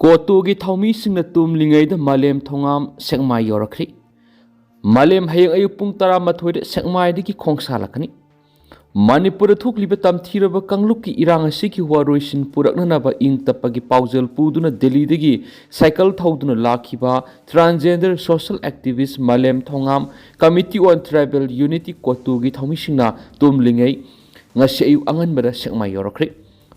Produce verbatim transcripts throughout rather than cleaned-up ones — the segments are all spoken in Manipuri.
ꯑꯣꯇꯣꯒꯤ ꯊꯧꯃꯤꯁꯤꯡꯅ ꯇꯨꯝꯂꯤꯉꯩꯗ ꯃꯥꯂꯦꯝ ꯊꯣꯉꯥꯝ ꯁꯦꯛꯃꯥꯏ ꯌꯧꯔꯛꯈ꯭ꯔꯦ꯫ ꯃꯥꯂꯦꯝ ꯍꯌꯦꯡ ꯑꯌꯨꯛ ꯄꯨꯡ ꯇꯔꯥꯃꯥꯊꯣꯏꯗ ꯁꯦꯛꯃꯥꯏꯗꯒꯤ ꯈꯣꯡꯁꯥꯜꯂꯛꯀꯅꯤ꯫ ꯃꯅꯤꯄꯨꯔꯗ ꯊꯣꯛꯂꯤꯕ ꯇꯝꯊꯤꯔꯕ ꯀꯥꯡꯂꯨꯞꯀꯤ ꯏꯔꯥꯡ ꯑꯁꯤꯒꯤ ꯋꯥꯔꯣꯏꯁꯤꯟ ꯄꯨꯔꯛꯅꯅꯕ ꯏꯪ ꯇꯞꯄꯒꯤ ꯄꯥꯎꯖꯦꯜ ꯄꯨꯗꯨꯅ ꯗꯦꯜꯂꯤꯗꯒꯤ ꯁꯥꯏꯀꯜ ꯊꯧꯗꯨꯅ ꯂꯥꯛꯈꯤꯕ transgender social activist ꯃꯥꯂꯦꯝ ꯊꯣꯉꯥꯝ, Committee on Tribal Unity ꯀꯣꯇꯨꯒꯤ ꯊꯧꯃꯤꯁꯤꯡꯅ ꯇꯨꯝꯂꯤꯉꯩ ꯉꯁꯤ ꯑꯌꯨꯛ ꯑꯉꯟꯕꯗ ꯁꯦꯛꯃꯥꯏ ꯌꯧꯔꯛꯈ꯭ꯔꯦ꯫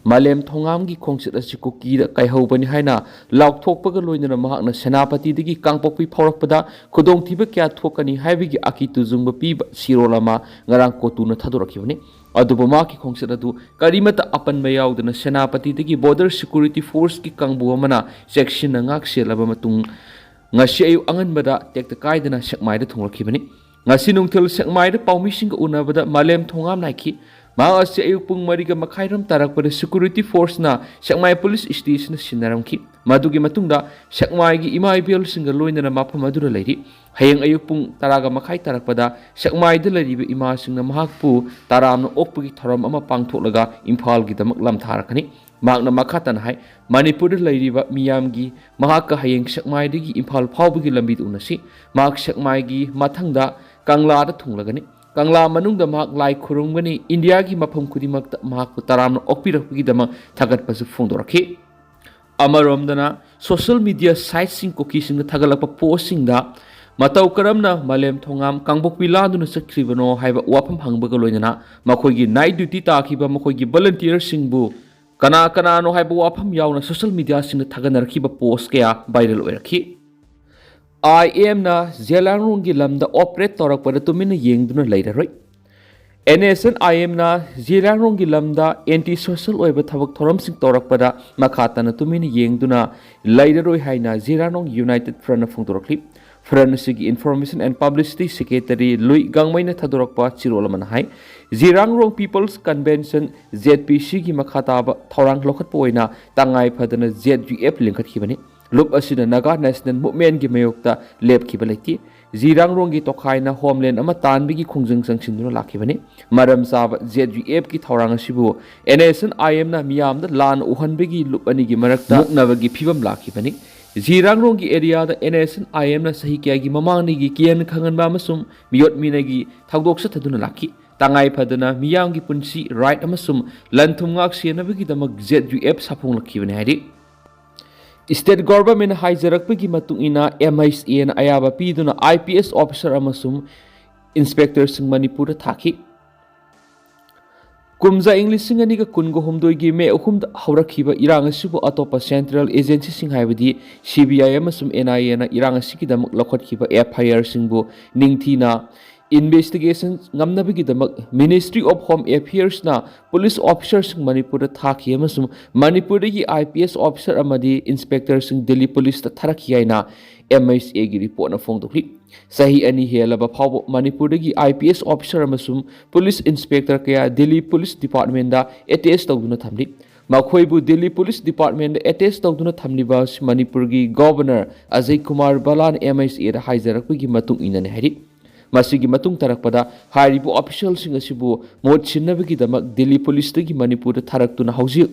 ꯃꯥꯂꯦꯝ ꯊꯣꯉꯥꯝꯒꯤ ꯈꯣꯡꯆꯠ ꯑꯁꯤ ꯀꯨꯀꯤꯗ ꯀꯥꯏꯍꯧꯕꯅꯤ ꯍꯥꯏꯅ ꯂꯥꯎꯊꯣꯛꯄꯒ ꯂꯣꯏꯅꯅ ꯃꯍꯥꯛꯅ ꯁꯦꯅꯥꯄꯇꯤꯗꯒꯤ ꯀꯥꯡꯄꯣꯛꯄꯤ ꯐꯥꯎꯔꯛꯄꯗ ꯈꯨꯗꯣꯡꯊꯤꯕ ꯀꯌꯥ ꯊꯣꯛꯀꯅꯤ ꯍꯥꯏꯕꯒꯤ ꯑꯀꯤ ꯇꯨꯖꯨꯡꯕ ꯄꯤꯕ ꯁꯤꯔꯣꯜ ꯑꯃ ꯉꯔꯥꯡ ꯀꯣꯇꯨꯅ ꯊꯥꯗꯣꯔꯛꯈꯤꯕꯅꯤ꯫ ꯑꯗꯨꯕꯨ ꯃꯍꯥꯛꯀꯤ ꯈꯣꯡꯆꯠ ꯑꯗꯨ ꯀꯔꯤꯃꯠꯇ ꯑꯄꯟꯕ ꯌꯥꯎꯗꯅ ꯁꯦꯅꯥꯄꯇꯤꯗꯒꯤ Border Security Forceꯀꯤ ꯀꯥꯡꯕꯨ ꯑꯃꯅ ꯆꯦꯛꯁꯤꯟꯅ ꯉꯥꯛ ꯁꯦꯜꯂꯕ ꯃꯇꯨꯡ ꯉꯁꯤ ꯑꯌꯨꯛ ꯑꯉꯟꯕꯗ ꯇꯦꯛꯇ ꯀꯥꯏꯗꯅ ꯁꯦꯛꯃꯥꯏꯗ ꯊꯨꯡꯂꯛꯈꯤꯕꯅꯤ꯫ ꯉꯁꯤ ꯅꯨꯡꯊꯤꯜ ꯁꯦꯛꯃꯥꯏꯗ ꯄꯥꯎꯃꯤꯁꯤꯡꯒ ꯎꯅꯕꯗ ꯃꯥꯂꯦꯝ ꯊꯣꯉꯥꯝ ꯅꯥꯏꯈꯤ꯫ ꯃꯍꯥꯛ ꯑꯁꯤ ꯑꯌꯨꯛ ꯄꯨꯡ ꯃꯔꯤꯒ ꯃꯈꯥꯏ ꯔꯣꯝ ꯇꯥꯔꯛꯄꯗ Security Forceꯅ ꯁꯦꯛꯃꯥꯏ Police Stationꯗ ꯁꯤꯟꯅꯔꯝꯈꯤ꯫ ꯃꯗꯨꯒꯤ ꯃꯇꯨꯡꯗ ꯁꯦꯛꯃꯥꯏꯒꯤ ꯏꯃꯥ ꯏꯕꯦꯜꯁꯤꯡꯒ ꯂꯣꯏꯅꯅ ꯃꯐꯝ ꯑꯗꯨꯗ ꯂꯩꯔꯤ꯫ ꯍꯌꯦꯡ ꯑꯌꯨꯛ ꯄꯨꯡ ꯇꯔꯥꯒ ꯃꯈꯥꯏ ꯇꯥꯔꯛꯄꯗ ꯁꯦꯛꯃꯥꯏꯗ ꯂꯩꯔꯤꯕ ꯏꯃꯥꯁꯤꯡꯅ ꯃꯍꯥꯛꯄꯨ ꯇꯔꯥꯝꯅ ꯑꯣꯛꯄꯒꯤ ꯊꯧꯔꯝ ꯑꯃ ꯄꯥꯡꯊꯣꯛꯂꯒ ꯏꯝꯐꯥꯜꯒꯤꯗꯃꯛ ꯂꯝꯊꯥꯔꯛꯀꯅꯤ꯫ ꯃꯍꯥꯛꯅ ꯃꯈꯥ ꯇꯥꯅ ꯍꯥꯏ, ꯃꯅꯤꯄꯨꯔꯗ ꯂꯩꯔꯤꯕ ꯃꯤꯌꯥꯝꯒꯤ ꯃꯍꯥꯛꯀ ꯍꯌꯦꯡ ꯁꯦꯛꯃꯥꯏꯗꯒꯤ ꯏꯝꯐꯥꯜ ꯐꯥꯎꯕꯒꯤ ꯂꯝꯕꯤꯗ ꯎꯅꯁꯤ꯫ ꯃꯍꯥꯛ ꯁꯦꯛꯃꯥꯏꯒꯤ ꯃꯊꯪꯗ ꯀꯪꯂꯥꯗ ꯊꯨꯡꯂꯒꯅꯤ꯫ ꯀꯪꯂꯥ ꯃꯅꯨꯡꯗ ꯃꯍꯥꯛ ꯂꯥꯏ ꯈꯨꯔꯨꯝꯒꯅꯤ꯫ ꯏꯟꯗꯤꯌꯥꯒꯤ ꯃꯐꯝ ꯈꯨꯗꯤꯡꯃꯛꯇ ꯃꯍꯥꯛꯄꯨ ꯇꯔꯥꯝꯅ ꯑꯣꯛꯄꯤꯔꯛꯄꯒꯤꯗꯃꯛ ꯊꯥꯒꯠꯄꯁꯨ ꯐꯣꯡꯗꯣꯔꯛꯈꯤ꯫ ꯑꯃꯔꯣꯝꯗꯅ social media siteꯁꯤꯡ ꯀꯨꯀꯤꯁꯤꯡꯅ ꯊꯥꯒꯠꯂꯛꯄ postꯁꯤꯡꯗ ꯃꯇꯧ ꯀꯔꯝꯅ ꯃꯥꯂꯦꯝ ꯊꯣꯉꯥꯝ ꯀꯥꯡꯄꯣꯛꯄꯤ ꯂꯥꯟꯗꯨꯅ ꯆꯠꯈ꯭ꯔꯤꯕꯅꯣ ꯍꯥꯏꯕ ꯋꯥꯐꯝ ꯍꯪꯕꯒ ꯂꯣꯏꯅꯅ ꯃꯈꯣꯏꯒꯤ night duty ꯇꯥꯈꯤꯕ ꯃꯈꯣꯏꯒꯤ volunteerꯁꯤꯡꯕꯨ ꯀꯅꯥ ꯀꯅꯥꯅꯣ ꯍꯥꯏꯕ ꯋꯥꯐꯝ ꯌꯥꯎꯅ social mediaꯁꯤꯡꯗ ꯊꯥꯒꯠꯅꯔꯛꯈꯤꯕ post ꯀꯌꯥ viral ꯑꯣꯏꯔꯛꯈꯤ꯫ IMꯅ ꯖꯦꯂꯥꯡꯔꯣꯡꯒꯤ ꯂꯝꯗ operate ꯇꯧꯔꯛꯄꯗ ꯇꯨꯃꯤꯟꯅ ꯌꯦꯡꯗꯨꯅ ꯂꯩꯔꯔꯣꯏ꯫ NSCN-IMꯅ ꯖꯦꯂꯥꯡꯔꯣꯡꯒꯤ ꯂꯝꯗ anti social ꯑꯣꯏꯕ ꯊꯕꯛ ꯊꯧꯔꯝꯁꯤꯡ ꯇꯧꯔꯛꯄꯗ ꯃꯈꯥ ꯇꯥꯅ ꯇꯨꯃꯤꯟꯅ ꯌꯦꯡꯗꯨꯅ ꯂꯩꯔꯔꯣꯏ ꯍꯥꯏꯅ ꯖꯦꯂꯥꯡꯔꯣꯡ United Frontꯅ ꯐꯣꯡꯗꯣꯔꯛꯂꯤ꯫ Front ꯑꯁꯤꯒꯤ Information and Publicity Secretary ꯂꯨꯏ ꯒꯥꯡꯃꯩꯅ ꯊꯥꯗꯣꯔꯛꯄ ꯆꯤꯔꯣꯜ ꯑꯃꯅ ꯍꯥꯏ, ꯖꯦꯂꯥꯡꯔꯣꯡ People's Convention, ZPCꯒꯤ ꯃꯈꯥ ꯇꯥꯕ ꯊꯧꯔꯥꯡ ꯂꯧꯈꯠꯄ ꯑꯣꯏꯅ ꯇꯉꯥꯏ ꯐꯗꯅ ZUF ꯂꯤꯡꯈꯠꯈꯤꯕꯅꯤ꯫ ꯂꯨꯞ ꯑꯁꯤꯅ ꯅꯥꯒꯥ ꯅꯦꯁꯅꯦꯜ ꯃꯨꯚꯃꯦꯟꯒꯤ ꯃꯥꯌꯣꯛꯇ ꯂꯦꯞꯈꯤꯕ ꯂꯩꯇꯦ꯫ ꯖꯤꯔꯥꯡꯔꯣꯡꯒꯤ ꯇꯣꯈꯥꯏꯅ ꯍꯣꯝꯂꯦꯟ ꯑꯃ ꯇꯥꯟꯕꯒꯤ ꯈꯣꯡꯖꯪ ꯆꯪꯁꯤꯟꯗꯨꯅ ꯂꯥꯛꯈꯤꯕꯅꯤ꯫ ꯃꯔꯝ ꯆꯥꯕ ꯖꯦꯠ ꯌꯨ ꯑꯦꯐꯀꯤ ꯊꯧꯔꯥꯡ ꯑꯁꯤꯕꯨ ꯑꯦꯟ ꯑꯦꯁ ꯑꯦꯟ ꯑꯥꯏ ꯑꯦꯝꯅ ꯃꯤꯌꯥꯝꯗ ꯂꯥꯟ ꯎꯍꯟꯕꯒꯤ ꯂꯨꯞ ꯑꯅꯤꯒꯤ ꯃꯔꯛꯇ ꯃꯨꯛꯅꯕꯒꯤ ꯐꯤꯕꯝ ꯂꯥꯛꯈꯤꯕꯅꯤ꯫ ꯖꯤꯔꯥꯡꯔꯣꯡꯒꯤ ꯑꯦꯔꯤꯌꯥꯗ ꯑꯦꯟ ꯑꯦꯁ ꯑꯦꯟ ꯑꯥꯏ ꯑꯦꯝꯅ ꯆꯍꯤ ꯀꯌꯥꯒꯤ ꯃꯃꯥꯡꯗꯒꯤ ꯀꯤꯍꯟ ꯈꯪꯍꯟꯕ ꯑꯃꯁꯨꯡ ꯃꯤꯑꯣꯠ ꯃꯤꯅꯩꯒꯤ ꯊꯧꯗꯣꯛ ꯆꯠꯊꯗꯨꯅ ꯂꯥꯛꯈꯤ꯫ ꯇꯉꯥꯏ ꯐꯗꯅ ꯃꯤꯌꯥꯝꯒꯤ ꯄꯨꯟꯁꯤ, ꯔꯥꯏꯠ ꯑꯃꯁꯨꯡ ꯂꯟ ꯊꯨꯝ ꯉꯥꯛ ꯁꯦꯟꯅꯕꯒꯤꯗꯃꯛ ꯖꯦꯠ ꯌꯨ ꯑꯦꯐ ꯁꯥꯐꯣꯡꯂꯛꯈꯤꯕꯅꯤ ꯍꯥꯏꯔꯤ꯫ ꯁ꯭ꯇꯦꯠ ꯒꯣꯚꯔꯟꯃꯦꯟꯠꯅ ꯍꯥꯏꯖꯔꯛꯄꯒꯤ ꯃꯇꯨꯡ ꯏꯟꯅ, ꯑꯦꯝ ꯑꯥꯏ ꯑꯦꯁ ꯑꯦꯅ ꯑꯌꯥꯕ ꯄꯤꯗꯨꯅ ꯑꯥꯏ ꯄꯤ ꯑꯦꯁ ꯑꯣꯐꯤꯁꯥꯔ ꯑꯃꯁꯨꯡ ꯏꯟꯁꯄꯦꯛꯇꯔꯁꯤꯡ ꯃꯅꯤꯄꯨꯔꯗ ꯊꯥꯈꯤ꯫ ꯀꯨꯝꯖꯥ ꯏꯪ ꯂꯤꯁꯤꯡ ꯑꯅꯤꯒ ꯀꯨꯟꯒ ꯍꯨꯝꯗꯣꯏꯒꯤ ꯃꯦ ꯑꯍꯨꯝꯗ ꯍꯧꯔꯛꯈꯤꯕ ꯏꯔꯥꯡ ꯑꯁꯤꯕꯨ ꯑꯇꯣꯞꯄ ꯁꯦꯟꯇ꯭ꯔꯦꯜ ꯑꯦꯖꯦꯟꯁꯤꯁꯤꯡ, ꯍꯥꯏꯕꯗꯤ ꯁꯤ ꯕꯤ ꯑꯥꯏ ꯑꯃꯁꯨꯡ ꯑꯦꯟ ꯑꯥꯏ ꯑꯦꯅ ꯏꯔꯥꯡ ꯑꯁꯤꯒꯤꯗꯃꯛ ꯂꯧꯈꯠꯈꯤꯕ ꯑꯦꯐ ꯑꯥꯏ ꯑꯥꯔꯁꯤꯡꯕꯨ ꯅꯤꯡꯊꯤꯅ ꯏꯟꯚꯦꯁꯇꯤꯒꯦꯁꯟ ꯉꯝꯅꯕꯒꯤꯗꯃꯛ Ministry of Home Affairsꯅ ꯄꯨꯂꯤꯁ ꯑꯣꯐꯤꯁꯥꯔꯁꯤꯡ ꯃꯅꯤꯄꯨꯔꯗ ꯊꯥꯈꯤ ꯑꯃꯁꯨꯡ ꯃꯅꯤꯄꯨꯔꯗꯒꯤ ꯑꯥꯏ ꯄꯤ ꯑꯦꯁ ꯑꯣꯐꯤꯁꯥꯔ ꯑꯃꯗꯤ ꯏꯟꯁꯄꯦꯛꯇꯔꯁꯤꯡ ꯗꯤꯜꯂꯤ ꯄꯨꯂꯤꯁꯇ ꯊꯥꯔꯛꯈꯤ ꯍꯥꯏꯅ ꯑꯦꯝ ꯑꯥꯏ ꯑꯦꯁ ꯑꯦꯒꯤ ꯔꯤꯄꯣꯔꯠꯅ ꯐꯣꯡꯗꯣꯛꯂꯤ꯫ ꯆꯍꯤ ꯑꯅꯤ ꯍꯦꯜꯂꯕ ꯐꯥꯎꯕ ꯃꯅꯤꯄꯨꯔꯗꯒꯤ ꯑꯥꯏ ꯄꯤ ꯑꯦꯁ ꯑꯣꯐꯤꯁꯥꯔ ꯑꯃꯁꯨꯡ ꯄꯨꯂꯤꯁ ꯏꯟꯁꯄꯦꯛꯇꯔ ꯀꯌꯥ ꯗꯤꯜꯂꯤ ꯄꯨꯂꯤꯁ ꯗꯤꯄꯥꯔꯠꯃꯦꯟꯗ ꯑꯦꯇꯦꯆ ꯇꯧꯗꯨꯅ ꯊꯝꯂꯤ꯫ ꯃꯈꯣꯏꯕꯨ ꯗꯤꯜꯂꯤ ꯄꯨꯂꯤꯁ ꯗꯤꯄꯥꯔꯠꯃꯦꯟꯗ ꯑꯦꯇꯦꯆ ꯇꯧꯗꯨꯅ ꯊꯝꯂꯤꯕ ꯑꯁꯤ ꯃꯅꯤꯄꯨꯔꯒꯤ ꯒꯣꯚꯔꯅꯔ ꯑꯖꯌ ꯀꯨꯃꯥꯔ ꯚꯜꯂꯥꯅ ꯑꯦꯝ ꯑꯥꯏ ꯑꯦꯁ ꯑꯦꯗ ꯍꯥꯏꯖꯔꯛꯄꯒꯤ ꯃꯇꯨꯡ ꯏꯟꯅꯅꯤ ꯍꯥꯏꯔꯤ꯫ ꯃꯁꯤꯒꯤ ꯃꯇꯨꯡ ꯇꯥꯔꯛꯄꯗ ꯍꯥꯏꯔꯤꯕ ꯑꯣꯐꯤꯁꯤꯌꯦꯜꯁꯤꯡ ꯑꯁꯤꯕꯨ ꯃꯍꯨꯠ ꯁꯤꯟꯅꯕꯒꯤꯗꯃꯛ ꯗꯤꯜꯂꯤ ꯄꯨꯂꯤꯁꯇꯒꯤ ꯃꯅꯤꯄꯨꯔꯗ ꯊꯥꯔꯛꯇꯨꯅ ꯍꯧꯖꯤꯛ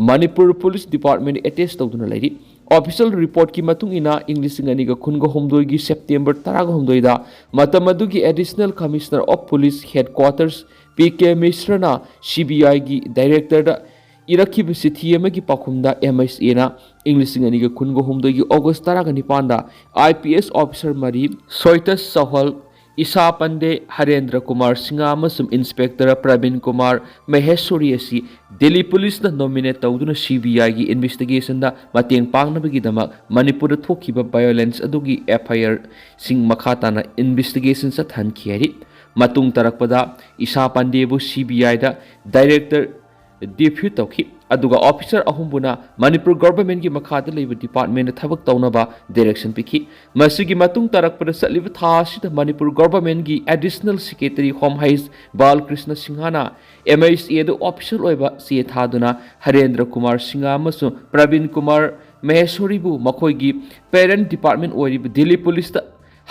ꯃꯅꯤꯄꯨꯔ ꯄꯨꯂꯤꯁ ꯗꯤꯄꯥꯔꯠꯃꯦꯟ ꯑꯦꯇꯦꯆ ꯇꯧꯗꯨꯅ ꯂꯩꯔꯤ꯫ ꯑꯣꯐꯤꯁꯤꯌꯦꯜ ꯔꯤꯄꯣꯔꯠꯀꯤ ꯃꯇꯨꯡ ꯏꯟꯅ, ꯏꯪ ꯂꯤꯁꯤꯡ ꯑꯅꯤꯒ ꯀꯨꯟꯒ ꯍꯨꯝꯗꯣꯏꯒꯤ ꯁꯦꯞꯇꯦꯝꯕꯔ ꯇꯔꯥꯒ ꯍꯨꯝꯗꯣꯏꯗ ꯃꯇꯝ ꯑꯗꯨꯒꯤ additional commissioner of police headquarters P K ꯃꯤꯁ꯭ꯔꯅ ꯁꯤ ꯕꯤ ꯑꯥꯏꯒꯤ ꯗꯥꯏꯔꯦꯛꯇꯔꯗ ꯏꯔꯛꯈꯤꯕ ꯆꯤꯊꯤ ꯑꯃꯒꯤ ꯄꯥꯎꯈꯨꯝꯗ, ꯑꯦꯝ ꯑꯥꯏ ꯑꯦꯁ ꯑꯦꯅ ꯏꯪ ꯂꯤꯁꯤꯡ ꯑꯅꯤꯒ ꯀꯨꯟꯒ ꯍꯨꯝꯗꯣꯏꯒꯤ ꯑꯣꯒꯁ ꯇꯔꯥꯒ ꯅꯤꯄꯥꯟꯗ ꯑꯥꯏ ꯄꯤ ꯑꯦꯁ ꯑꯣꯐꯤꯁꯥꯔ ꯃꯔꯤ, ꯁꯣꯏꯇꯁ ꯆꯧꯍꯜ, ꯏꯁꯥ ꯄꯟꯗꯦ, ꯍꯔꯦꯟꯗ꯭ꯔ ꯀꯨꯃꯥꯔ ꯁꯤꯡꯍ ꯑꯃꯁꯨꯡ ꯏꯟꯁꯄꯦꯛꯇꯔ ꯄ꯭ꯔꯕꯤꯟ ꯀꯨꯃꯥꯔ ꯃꯍꯦꯁꯣꯔꯤ ꯑꯁꯤ ꯗꯤꯜꯂꯤ ꯄꯨꯂꯤꯁꯅ ꯅꯣꯃꯤꯅꯦꯠ ꯇꯧꯗꯨꯅ ꯁꯤ ꯕꯤ ꯑꯥꯏꯒꯤ ꯏꯟꯚꯦꯁꯇꯤꯒꯦꯁꯟꯗ ꯃꯇꯦꯡ ꯄꯥꯡꯅꯕꯒꯤꯗꯃꯛ ꯃꯅꯤꯄꯨꯔꯗ ꯊꯣꯛꯈꯤꯕ ꯚꯥꯏꯑꯣꯂꯦꯟꯁ ꯑꯗꯨꯒꯤ ꯑꯦꯐ ꯑꯥꯏ ꯑꯥꯔꯁꯤꯡ ꯃꯈꯥ ꯇꯥꯅ ꯏꯟꯚꯦꯁꯇꯤꯒꯦꯁꯟ ꯆꯠꯊꯍꯟꯈꯤ ꯍꯥꯏꯔꯤ꯫ ꯃꯇꯨꯡ ꯇꯥꯔꯛꯄꯗ ꯏꯁꯥ ꯄꯥꯟꯗꯦꯕꯨ ꯁꯤ ꯕꯤ ꯑꯥꯏꯗ ꯗꯥꯏꯔꯦꯛꯇꯔ ꯗꯤꯄ꯭ꯌꯨꯠ ꯇꯧꯈꯤ, ꯑꯗꯨꯒ ꯑꯣꯐꯤꯁꯥꯔ ꯑꯍꯨꯝꯕꯨꯅ ꯃꯅꯤꯄꯨꯔ ꯒꯣꯚꯔꯟꯃꯦꯟꯠꯀꯤ ꯃꯈꯥꯗ ꯂꯩꯕ ꯗꯤꯄꯥꯔꯠꯃꯦꯟꯠꯇ ꯊꯕꯛ ꯇꯧꯅꯕ ꯗꯥꯏꯔꯦꯛꯁꯟ ꯄꯤꯈꯤ꯫ ꯃꯁꯤꯒꯤ ꯃꯇꯨꯡ ꯇꯥꯔꯛꯄꯗ ꯆꯠꯂꯤꯕ ꯊꯥ ꯑꯁꯤꯗ ꯃꯅꯤꯄꯨꯔ ꯒꯣꯚꯔꯟꯃꯦꯟꯠꯀꯤ ꯑꯦꯗꯤꯁꯅꯦꯜ ꯁꯦꯀ꯭ꯔꯦꯇꯔꯤ ꯍꯣꯝ ꯍꯩꯁ ꯕꯥꯂꯀ꯭ꯔꯤꯁꯅ ꯁꯤꯡꯍꯅ ꯑꯦꯝ ꯑꯥꯏ ꯑꯦꯁ ꯑꯦꯗ ꯑꯣꯐꯤꯁꯤꯌꯦꯜ ꯑꯣꯏꯕ ꯆꯦ ꯊꯥꯗꯨꯅ ꯍꯔꯦꯟꯗ꯭ꯔ ꯀꯨꯃꯥꯔ ꯁꯤꯡꯍ ꯑꯃꯁꯨꯡ ꯄ꯭ꯔꯕꯤꯟ ꯀꯨꯃꯥꯔ ꯃꯍꯦꯁꯣꯔꯤꯕꯨ ꯃꯈꯣꯏꯒꯤ ꯄꯦꯔꯦꯟ ꯗꯤꯄꯥꯔꯠꯃꯦꯟ ꯑꯣꯏꯔꯤꯕ ꯗꯤꯜꯂꯤ ꯄꯨꯂꯤꯁꯇ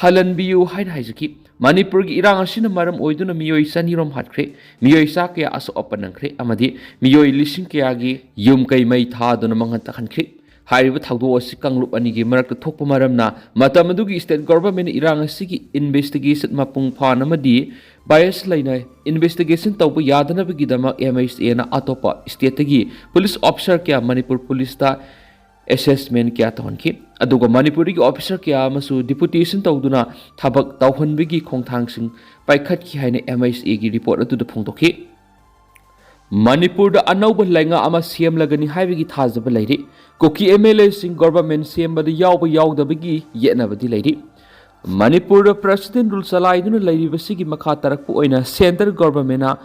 ꯍꯜꯍꯟꯕꯤꯌꯨ ꯍꯥꯏꯅ ꯍꯥꯏꯖꯈꯤ꯫ ꯃꯅꯤꯄꯨꯔꯒꯤ ꯏꯔꯥꯡ ꯑꯁꯤꯅ ꯃꯔꯝ ꯑꯣꯏꯗꯨꯅ ꯃꯤꯑꯣꯏ ꯆꯅꯤꯔꯣꯝ ꯍꯥꯠꯈ꯭ꯔꯦ, ꯃꯤꯑꯣꯏ ꯆꯥ ꯀꯌꯥ ꯑꯁꯣꯛ ꯑꯄꯟ ꯅꯪꯈ꯭ꯔꯦ ꯑꯃꯗꯤ ꯃꯤꯑꯣꯏ ꯂꯤꯁꯤꯡ ꯀꯌꯥꯒꯤ ꯌꯨꯝ ꯀꯩ ꯃꯩ ꯊꯥꯗꯨꯅ ꯃꯥꯡꯍꯟ ꯇꯥꯛꯍꯟꯈ꯭ꯔꯦ꯫ ꯍꯥꯏꯔꯤꯕ ꯊꯧꯗꯣꯛ ꯑꯁꯤ ꯀꯥꯡꯂꯨꯞ ꯑꯅꯤꯒꯤ ꯃꯔꯛꯇ ꯊꯣꯛꯄ ꯃꯔꯝꯅ ꯃꯇꯝ ꯑꯗꯨꯒꯤ ꯁ꯭ꯇꯦꯠ ꯒꯣꯚꯔꯟꯃꯦꯟꯠꯅ ꯏꯔꯥꯡ ꯑꯁꯤꯒꯤ ꯏꯟꯚꯦꯁꯇꯤꯒꯦꯁꯟ ꯃꯄꯨꯡ ꯐꯥꯅ ꯑꯃꯗꯤ ꯕꯥꯏꯁ ꯂꯩꯅ ꯏꯟꯚꯦꯁꯇꯤꯒꯦꯁꯟ ꯇꯧꯕ ꯌꯥꯗꯅꯕꯒꯤꯗꯃꯛ ꯑꯦꯝ ꯑꯩꯆ ꯑꯦꯅ ꯑꯇꯣꯞꯄ ꯁ꯭ꯇꯦꯠꯇꯒꯤ ꯄꯨꯂꯤꯁ ꯑꯣꯐꯤꯁꯥꯔ ꯀꯌꯥ ꯃꯅꯤꯄꯨꯔ ꯄꯨꯂꯤꯁꯇ ꯑꯦꯁꯦꯁꯃꯦꯟꯠ ꯀꯌꯥ ꯇꯧꯍꯟꯈꯤ꯫ ꯑꯗꯨꯒ ꯃꯅꯤꯄꯨꯔꯗꯒꯤ ꯑꯣꯐꯤꯁꯥꯔ ꯀꯌꯥ ꯑꯃꯁꯨ ꯗꯤꯄꯨꯇꯦꯁꯟ ꯇꯧꯗꯨꯅ ꯊꯕꯛ ꯇꯧꯍꯟꯕꯒꯤ ꯈꯣꯡꯊꯥꯡꯁꯤꯡ ꯄꯥꯏꯈꯠꯈꯤ ꯍꯥꯏꯅ ꯑꯦꯝ ꯑꯩꯆ ꯑꯦꯒꯤ ꯔꯤꯄꯣꯔꯠ ꯑꯗꯨꯗ ꯐꯣꯡꯗꯣꯛꯈꯤ꯫ ꯃꯅꯤꯄꯨꯔꯗ ꯑꯅꯧꯕ ꯂꯩꯉꯥꯛ ꯑꯃ ꯁꯦꯝꯂꯒꯅꯤ ꯍꯥꯏꯕꯒꯤ ꯊꯥꯖꯕ ꯂꯩꯔꯤ꯫ ꯀꯨꯀꯤ ꯑꯦꯝ ꯑꯦꯜ ꯑꯦꯁꯤꯡ ꯒꯣꯚꯔꯟꯃꯦꯟꯠ ꯁꯦꯝꯕꯗ ꯌꯥꯎꯕ ꯌꯥꯎꯗꯕꯒꯤ ꯌꯦꯠꯅꯕꯗꯤ ꯂꯩꯔꯤ꯫ ꯃꯅꯤꯄꯨꯔꯗ ꯄ꯭ꯔꯦꯁꯤꯗꯦꯟꯠ ꯔꯨꯜ ꯆꯂꯥꯏꯗꯨꯅ ꯂꯩꯔꯤꯕꯁꯤꯒꯤ ꯃꯈꯥ ꯇꯥꯔꯛꯄ ꯑꯣꯏꯅ ꯁꯦꯟꯇ꯭ꯔꯦꯜ ꯒꯣꯚꯔꯟꯃꯦꯟꯠꯅ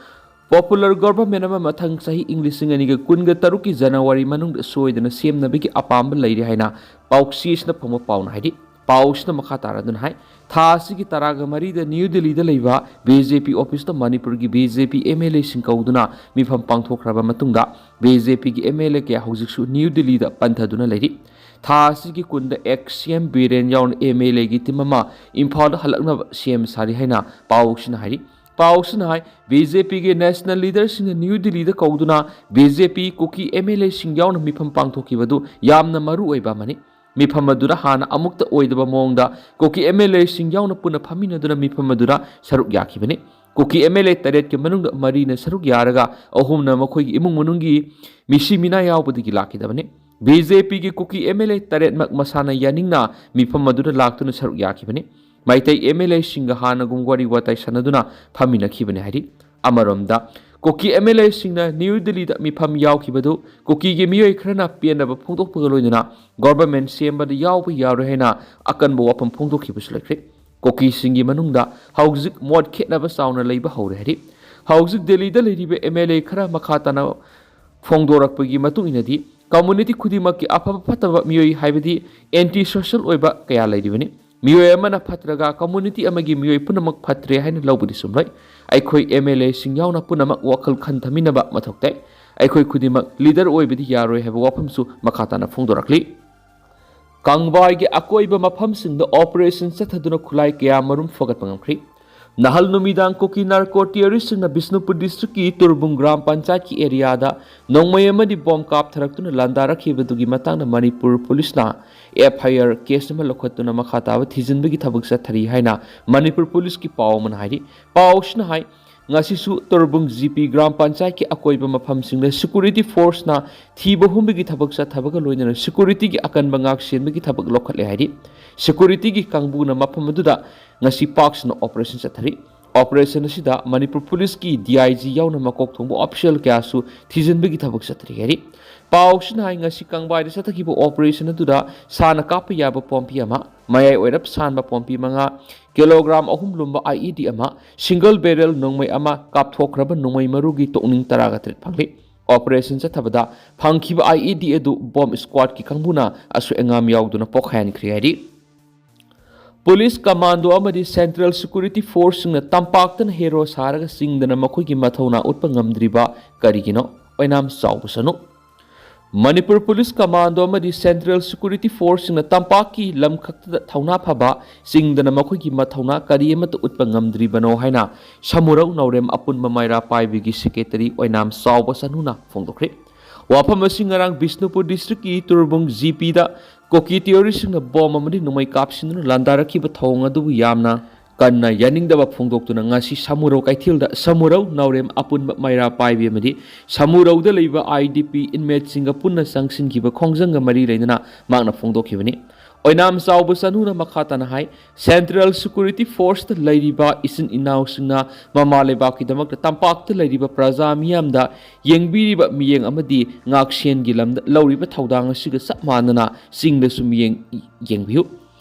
ꯄꯣꯄꯨꯂꯔ ꯒꯣꯚꯔꯟꯃꯦꯟꯠ ꯑꯃ ꯃꯊꯪ ꯆꯍꯤ ꯏꯪ ꯂꯤꯁꯤꯡ ꯑꯅꯤꯒ ꯀꯨꯟꯒ ꯇꯔꯨꯛꯀꯤ ꯖꯅꯋꯥꯔꯤ ꯃꯅꯨꯡꯗ ꯁꯣꯏꯗꯅ ꯁꯦꯝꯅꯕꯒꯤ ꯑꯄꯥꯝꯕ ꯂꯩꯔꯤ ꯍꯥꯏꯅ ꯄꯥꯎꯆꯦꯁꯤꯅ ꯐꯣꯡꯕ ꯄꯥꯎꯅ ꯍꯥꯏꯔꯤ꯫ ꯄꯥꯎꯁꯤꯅ ꯃꯈꯥ ꯇꯥꯔꯗꯨꯅ ꯍꯥꯏ, ꯊꯥ ꯑꯁꯤꯒꯤ ꯇꯔꯥꯒ ꯃꯔꯤꯗ ꯅ꯭ꯌꯨ ꯗꯤꯜꯂꯤꯗ ꯂꯩꯕ ꯕꯤ ꯖꯦ ꯄꯤ ꯑꯣꯐꯤꯁꯇ ꯃꯅꯤꯄꯨꯔꯒꯤ B J P M L ꯑꯦꯁꯤꯡ ꯀꯧꯗꯨꯅ ꯃꯤꯐꯝ ꯄꯥꯡꯊꯣꯛꯈ꯭ꯔꯕ ꯃꯇꯨꯡꯗ ꯕꯤ ꯖꯦ ꯄꯤꯒꯤ ꯑꯦꯝ ꯑꯦꯜ ꯑꯦ ꯀꯌꯥ ꯍꯧꯖꯤꯛꯁꯨ ꯅ꯭ꯌꯨ ꯗꯤꯜꯂꯤꯗ ꯄꯟꯊꯗꯨꯅ ꯂꯩꯔꯤ꯫ ꯊꯥ ꯑꯁꯤꯒꯤ ꯀꯨꯟꯗ ꯑꯦꯛꯁ ꯁꯤ ꯑꯦꯝ ꯕꯤꯔꯦꯟ ꯌꯥꯎꯅ ꯑꯦꯝ ꯑꯦꯜ ꯑꯦꯒꯤ ꯇꯤꯝ ꯑꯃ ꯏꯝꯐꯥꯜꯗ ꯍꯜꯂꯛꯅꯕ ꯁꯦꯝ ꯁꯥꯔꯤ ꯍꯥꯏꯅ ꯄꯥꯎꯁꯤꯅ ꯍꯥꯏꯔꯤ꯫ ꯄꯥꯎꯁꯤꯅ ꯍꯥꯏ, ꯕꯤ ꯖꯦ ꯄꯤꯒꯤ ꯅꯦꯁꯅꯦꯜ ꯂꯤꯗꯔꯁꯤꯡꯅ ꯅ꯭ꯌꯨ ꯗꯤꯜꯂꯤꯗ ꯀꯧꯗꯨꯅ ꯕꯤ ꯖꯦ ꯄꯤ ꯀꯨꯀꯤ ꯑꯦꯝ ꯑꯦꯜ ꯑꯦꯁꯤꯡ ꯌꯥꯎꯅ ꯃꯤꯐꯝ ꯄꯥꯡꯊꯣꯛꯈꯤꯕꯗꯨ ꯌꯥꯝꯅ ꯃꯔꯨ ꯑꯣꯏꯕ ꯑꯃꯅꯤ꯫ ꯃꯤꯐꯝ ꯑꯗꯨꯗ ꯍꯥꯟꯅ ꯑꯃꯨꯛꯇ ꯑꯣꯏꯗꯕ ꯃꯑꯣꯡꯗ ꯀꯨꯀꯤ ꯑꯦꯝ ꯑꯦꯜ ꯑꯦꯁꯤꯡ ꯌꯥꯎꯅ ꯄꯨꯟꯅ ꯐꯝꯃꯤꯟꯅꯗꯨꯅ ꯃꯤꯐꯝ ꯑꯗꯨꯗ ꯁꯔꯨꯛ ꯌꯥꯈꯤꯕꯅꯤ꯫ ꯀꯨꯀꯤ ꯑꯦꯝ ꯑꯦꯜ ꯑꯦ ꯇꯔꯦꯠꯀꯤ ꯃꯅꯨꯡꯗ ꯃꯔꯤꯅ ꯁꯔꯨꯛ ꯌꯥꯔꯒ ꯑꯍꯨꯝꯅ ꯃꯈꯣꯏꯒꯤ ꯏꯃꯨꯡ ꯃꯅꯨꯡꯒꯤ ꯃꯤꯁꯤ ꯃꯤꯅꯥ ꯌꯥꯎꯕꯗꯒꯤ ꯂꯥꯛꯈꯤꯗꯕꯅꯤ꯫ ꯕꯤ ꯖꯦ ꯄꯤꯒꯤ ꯀꯨꯀꯤ ꯑꯦꯝ ꯑꯦꯜ ꯑꯦ ꯇꯔꯦꯠꯃꯛ ꯃꯁꯥꯅ ꯌꯥꯅꯤꯡꯅ ꯃꯤꯐꯝ ꯑꯗꯨꯗ ꯂꯥꯛꯇꯨꯅ ꯁꯔꯨꯛ ꯌꯥꯈꯤꯕꯅꯤ꯫ ꯃꯩꯇꯩ ꯑꯦꯝ ꯑꯦꯜ ꯑꯦꯁꯤꯡꯒ ꯍꯥꯟꯅꯒꯨꯝ ꯋꯥꯔꯤ ꯋꯥꯇꯥꯏ ꯁꯥꯟꯅꯗꯨꯅ ꯐꯝꯃꯤꯟꯅꯈꯤꯕꯅꯤ ꯍꯥꯏꯔꯤ꯫ ꯑꯃꯔꯣꯝꯗ, ꯀꯨꯀꯤ ꯑꯦꯝ ꯑꯦꯜ ꯑꯦꯁꯤꯡꯅ ꯅ꯭ꯌꯨ ꯗꯤꯜꯂꯤꯗ ꯃꯤꯐꯝ ꯌꯥꯎꯈꯤꯕꯗꯨ ꯀꯨꯀꯤꯒꯤ ꯃꯤꯑꯣꯏ ꯈꯔꯅ ꯄꯦꯟꯗꯕ ꯐꯣꯡꯗꯣꯛꯄꯒ ꯂꯣꯏꯅꯅ ꯒꯣꯚꯔꯟꯃꯦꯟꯠ ꯁꯦꯝꯕꯗ ꯌꯥꯎꯕ ꯌꯥꯔꯣꯏ ꯍꯥꯏꯅ ꯑꯀꯟꯕ ꯋꯥꯐꯝ ꯐꯣꯡꯗꯣꯛꯈꯤꯕꯁꯨ ꯂꯩꯈ꯭ꯔꯦ꯫ ꯀꯨꯀꯤꯁꯤꯡꯒꯤ ꯃꯅꯨꯡꯗ ꯍꯧꯖꯤꯛ ꯃꯣꯠ ꯈꯦꯠꯅꯕ ꯆꯥꯎꯅ ꯂꯩꯕ ꯍꯧꯔꯦ ꯍꯥꯏꯔꯤ꯫ ꯍꯧꯖꯤꯛ ꯗꯤꯜꯂꯤꯗ ꯂꯩꯔꯤꯕ ꯑꯦꯝ ꯑꯦꯜ ꯑꯦ ꯈꯔ ꯃꯈꯥ ꯇꯥꯅ ꯐꯣꯡꯗꯣꯔꯛꯄꯒꯤ ꯃꯇꯨꯡ ꯏꯟꯅꯗꯤ, ꯀꯝꯃꯨꯅꯤꯇꯤ ꯈꯨꯗꯤꯡꯃꯛꯀꯤ ꯑꯐꯕ ꯐꯠꯇꯕ ꯃꯤꯑꯣꯏ, ꯍꯥꯏꯕꯗꯤ ꯑꯦꯟꯇꯤ ꯁꯣꯁꯤꯌꯦꯜ ꯑꯣꯏꯕ ꯀꯌꯥ ꯂꯩꯔꯤꯕꯅꯤ꯫ ꯃꯤꯑꯣꯏ ꯑꯃꯅ ꯐꯠꯇ꯭ꯔꯒ ꯀꯝꯃꯨꯅꯤꯇꯤ ꯑꯃꯒꯤ ꯃꯤꯑꯣꯏ ꯄꯨꯝꯅꯃꯛ ꯐꯠꯇ꯭ꯔꯦ ꯍꯥꯏꯅ ꯂꯧꯕꯗꯤ ꯆꯨꯝꯂꯣꯏ꯫ ꯑꯩꯈꯣꯏ ꯑꯦꯝ ꯑꯦꯜ ꯑꯦꯁꯤꯡ ꯌꯥꯎꯅ ꯄꯨꯝꯅꯃꯛ ꯋꯥꯈꯜ ꯈꯟꯊꯃꯤꯟꯅꯕ ꯃꯊꯧ ꯇꯥꯏ꯫ ꯑꯩꯈꯣꯏ ꯈꯨꯗꯤꯡꯃꯛ ꯂꯤꯗꯔ ꯑꯣꯏꯕꯗꯤ ꯌꯥꯔꯣꯏ ꯍꯥꯏꯕ ꯋꯥꯐꯝꯁꯨ ꯃꯈꯥ ꯇꯥꯅ ꯐꯣꯡꯗꯣꯔꯛꯂꯤ꯫ ꯀꯪꯕꯥꯏꯒꯤ ꯑꯀꯣꯏꯕ ꯃꯐꯝꯁꯤꯡꯗ ꯑꯣꯄꯔꯦꯁꯟ ꯆꯠꯊꯗꯨꯅ ꯈꯨꯠꯂꯥꯏ ꯀꯌꯥ ꯃꯔꯨꯝ ꯐꯒꯠꯄ ꯉꯝꯈ꯭ꯔꯤ꯫ ꯅꯍꯥꯜ ꯅꯨꯃꯤꯗꯥꯡ ꯀꯨꯀꯤ ꯅꯥꯔꯀꯣ ꯇꯦꯔꯣꯔꯤꯁꯁꯤꯡꯅ ꯕꯤꯁꯅꯨꯄꯨꯔ ꯗꯤꯁꯇ꯭ꯔꯤꯛꯀꯤ ꯇꯨꯔꯕꯨꯡ ꯒ꯭ꯔꯥꯝ ꯄꯟꯆꯥꯌꯠꯀꯤ ꯑꯦꯔꯤꯌꯥꯗ ꯅꯣꯡꯃꯩ ꯑꯃꯗꯤ ꯕꯣꯝ ꯀꯥꯞꯊꯔꯛꯇꯨꯅ ꯂꯥꯟꯗꯥꯔꯛꯈꯤꯕꯗꯨꯒꯤ ꯃꯇꯥꯡꯗ ꯃꯅꯤꯄꯨꯔ ꯄꯨꯂꯤꯁꯅ ꯑꯦꯐ ꯑꯥꯏ ꯑꯥꯔ ꯀꯦꯁ ꯑꯃ ꯂꯧꯈꯠꯇꯨꯅ ꯃꯈꯥ ꯇꯥꯕ ꯊꯤꯖꯤꯟꯕꯒꯤ ꯊꯕꯛ ꯆꯠꯊꯔꯤ ꯍꯥꯏꯅ ꯃꯅꯤꯄꯨꯔ ꯄꯨꯂꯤꯁꯀꯤ ꯄꯥꯎ ꯑꯃꯅ ꯍꯥꯏꯔꯤ꯫ ꯄꯥꯎꯁꯤꯅ ꯍꯥꯏ, ꯉꯁꯤꯁꯨ ꯇꯣꯔꯕꯨꯡ ꯖꯤ ꯄꯤ ꯒ꯭ꯔꯥꯝ ꯄꯟꯆꯥꯌꯠꯀꯤ ꯑꯀꯣꯏꯕ ꯃꯐꯝꯁꯤꯡꯗ ꯁꯦꯀ꯭ꯌꯨꯔꯤꯇꯤ ꯐꯣꯔꯁꯅ ꯊꯤꯕ ꯍꯨꯝꯕꯒꯤ ꯊꯕꯛ ꯆꯠꯊꯕꯒ ꯂꯣꯏꯅꯅ ꯁꯦꯀ꯭ꯌꯨꯔꯤꯇꯤꯒꯤ ꯑꯀꯟꯕ ꯉꯥꯛ ꯁꯦꯟꯕꯒꯤ ꯊꯕꯛ ꯂꯧꯈꯠꯂꯦ ꯍꯥꯏꯔꯤ꯫ ꯁꯦꯀ꯭ꯌꯨꯔꯤꯇꯤꯒꯤ ꯀꯥꯡꯕꯨꯅ ꯃꯐꯝ ꯑꯗꯨꯗ ꯉꯁꯤ ꯄꯥꯛ ꯁꯟꯅ ꯑꯣꯄꯔꯦꯁꯟ ꯆꯠꯊꯔꯤ꯫ ꯑꯣꯄꯔꯦꯁꯟ ꯑꯁꯤꯗ ꯃꯅꯤꯄꯨꯔ ꯄꯨꯂꯤꯁꯀꯤ ꯗꯤ ꯑꯥꯏ ꯖꯤ ꯌꯥꯎꯅ ꯃꯀꯣꯛ ꯊꯣꯡꯕ ꯑꯣꯐꯤꯁꯤꯌꯦꯜ ꯀꯌꯥꯁꯨ ꯊꯤꯖꯤꯟꯕꯒꯤ ꯊꯕꯛ ꯆꯠꯊꯔꯤ ꯍꯥꯏꯔꯤ꯫ ꯄꯥꯎꯁꯤꯅ ꯍꯥꯏ, ꯉꯁꯤ ꯀꯪꯕꯥꯏꯗ ꯆꯠꯊꯈꯤꯕ ꯑꯣꯄꯔꯦꯁꯟ ꯑꯗꯨꯗ ꯁꯥꯅ ꯀꯥꯞꯄ ꯌꯥꯕ ꯄꯣꯝꯄꯤ ꯑꯃ, ꯃꯌꯥꯏ ꯑꯣꯏꯔꯞ ꯁꯥꯟꯕ ꯄꯣꯝꯄꯤ ꯃꯉꯥ, ꯀꯤꯂꯣꯒ꯭ꯔꯥꯝ ꯑꯍꯨꯝ ꯂꯨꯝꯕ ꯑꯥꯏ ꯏ ꯗꯤ ꯑꯃ, ꯁꯤꯡꯒꯜ ꯕꯦꯔꯦꯜ ꯅꯣꯡꯃꯩ ꯑꯃ, ꯀꯥꯞꯊꯣꯛꯈ꯭ꯔꯕ ꯅꯣꯡꯃꯩ ꯃꯔꯨꯒꯤ ꯇꯣꯛꯅꯤꯡ ꯇꯔꯥꯒ ꯇꯔꯦꯠ ꯐꯪꯂꯤ꯫ ꯑꯣꯄꯔꯦꯁꯟ ꯆꯠꯊꯕꯗ ꯐꯪꯈꯤꯕ ꯑꯥꯏ ꯏ ꯗꯤ ꯑꯗꯨ ꯕꯣꯝ ꯁ꯭ꯀ꯭ꯋꯥꯗꯀꯤ ꯀꯥꯡꯕꯨꯅ ꯑꯁꯣꯏ ꯑꯉꯥꯝ ꯌꯥꯎꯗꯅ ꯄꯣꯈꯥꯏꯍꯟꯈ꯭ꯔꯦ ꯍꯥꯏꯔꯤ꯫ ꯄꯨꯂꯤꯁ ꯀꯃꯥꯟꯗꯣ ꯑꯃꯗꯤ ꯁꯦꯟꯇ꯭ꯔꯦꯜ ꯁꯦꯀ꯭ꯌꯨꯔꯤꯇꯤ ꯐꯣꯔꯁꯁꯤꯡꯅ ꯇꯝꯄꯥꯛꯇꯅ ꯍꯦꯔꯣ ꯁꯥꯔꯒ ꯆꯤꯡꯗꯅ ꯃꯈꯣꯏꯒꯤ ꯃꯊꯧꯅꯥ ꯎꯠꯄ ꯉꯝꯗ꯭ꯔꯤꯕ ꯀꯔꯤꯒꯤꯅꯣ? ꯑꯣꯏꯅꯥꯝ ꯆꯥꯎꯕ ꯁꯅꯨ꯫ ꯃꯅꯤꯄꯨꯔ ꯄꯨꯂꯤꯁ ꯀꯃꯥꯟꯗꯣ ꯑꯃꯗꯤ ꯁꯦꯟꯇ꯭ꯔꯦꯜ ꯁꯦꯀ꯭ꯌꯨꯔꯤꯇꯤ ꯐꯣꯔꯁꯁꯤꯡꯅ ꯇꯝꯄꯥꯛꯀꯤ ꯂꯝꯈꯛꯇꯗ ꯊꯧꯅꯥ ꯐꯕ ꯆꯤꯡꯗꯅ ꯃꯈꯣꯏꯒꯤ ꯃꯊꯧꯅꯥ ꯀꯔꯤ ꯑꯃꯠꯇ ꯎꯠꯄ ꯉꯝꯗ꯭ꯔꯤꯕꯅꯣ ꯍꯥꯏꯅ ꯁꯃꯨꯔꯧ ꯅꯥꯎꯔꯦꯝ ꯑꯄꯨꯟꯕ ꯃꯩꯔꯥ ꯄꯥꯏꯕꯤꯒꯤ ꯁꯦꯀ꯭ꯔꯦꯇꯔꯤ ꯑꯣꯏꯅꯥꯝ ꯆꯥꯎꯕ ꯁꯅꯨꯅ ꯐꯣꯡꯗꯣꯛꯈ꯭ꯔꯤ꯫ ꯋꯥꯐꯝ ꯑꯁꯤ ꯉꯔꯥꯡ ꯕꯤꯁꯅꯨꯄꯨꯔ ꯗꯤꯁꯇ꯭ꯔꯤꯛꯀꯤ ꯇꯨꯔꯕꯨꯡ ꯖꯤ ꯄꯤꯗ ꯀꯨꯀꯤ ꯇꯦꯔꯣꯔꯤꯁꯁꯤꯡꯅ ꯕꯣꯝ ꯑꯃꯗꯤ ꯅꯣꯡꯃꯩ ꯀꯥꯞꯁꯤꯟꯗꯨꯅ ꯂꯥꯟꯗꯥꯔꯛꯈꯤꯕ ꯊꯧꯑꯣꯡ ꯑꯗꯨꯕꯨ ꯌꯥꯝꯅ ꯀꯟꯅ ꯌꯥꯅꯤꯡꯗꯕ ꯐꯣꯡꯗꯣꯛꯇꯨꯅ ꯉꯁꯤ ꯁꯃꯨꯔꯧ ꯀꯩꯊꯦꯜꯗ ꯁꯃꯨꯔꯧ ꯅꯥꯎꯔꯦꯝ ꯑꯄꯨꯟꯕ ꯃꯩꯔꯥ ꯄꯥꯏꯕꯤ ꯑꯃꯗꯤ ꯁꯃꯨꯔꯧꯗ ꯂꯩꯕ ꯑꯥꯏ ꯗꯤ ꯄꯤ ꯏꯟꯃꯦꯠꯁꯤꯡꯒ ꯄꯨꯟꯅ ꯆꯪꯁꯤꯟꯈꯤꯕ ꯈꯣꯡꯖꯪꯒ ꯃꯔꯤ ꯂꯩꯅꯅ ꯃꯍꯥꯛꯅ ꯐꯣꯡꯗꯣꯛꯈꯤꯕꯅꯤ꯫ ꯑꯣꯏꯅꯥꯝ ꯆꯥꯎꯕ ꯆꯅꯨꯅ ꯃꯈꯥ ꯇꯥꯅ ꯍꯥꯏ, ꯁꯦꯟꯇ꯭ꯔꯦꯜ ꯁꯦꯀ꯭ꯌꯨꯔꯤꯇꯤ ꯐꯣꯔꯁꯇ ꯂꯩꯔꯤꯕ ꯏꯆꯤꯟ ꯏꯅꯥꯎꯁꯤꯡꯅ ꯃꯃꯥ ꯂꯩꯕꯥꯛꯀꯤꯗꯃꯛꯇ ꯇꯝꯄꯥꯛꯇ ꯂꯩꯔꯤꯕ ꯄ꯭ꯔꯖꯥ ꯃꯤꯌꯥꯝꯗ ꯌꯦꯡꯕꯤꯔꯤꯕ ꯃꯤꯠꯌꯦꯡ ꯑꯃꯗꯤ ꯉꯥꯛꯁꯦꯟꯒꯤ ꯂꯝꯗ ꯂꯧꯔꯤꯕ ꯊꯧꯗꯥꯡ ꯑꯁꯤꯒ ꯆꯞ ꯃꯥꯟꯅꯅ ꯆꯤꯡꯗꯁꯨ ꯃꯤꯠꯌꯦꯡ ꯌꯦꯡꯕꯤꯌꯨ꯫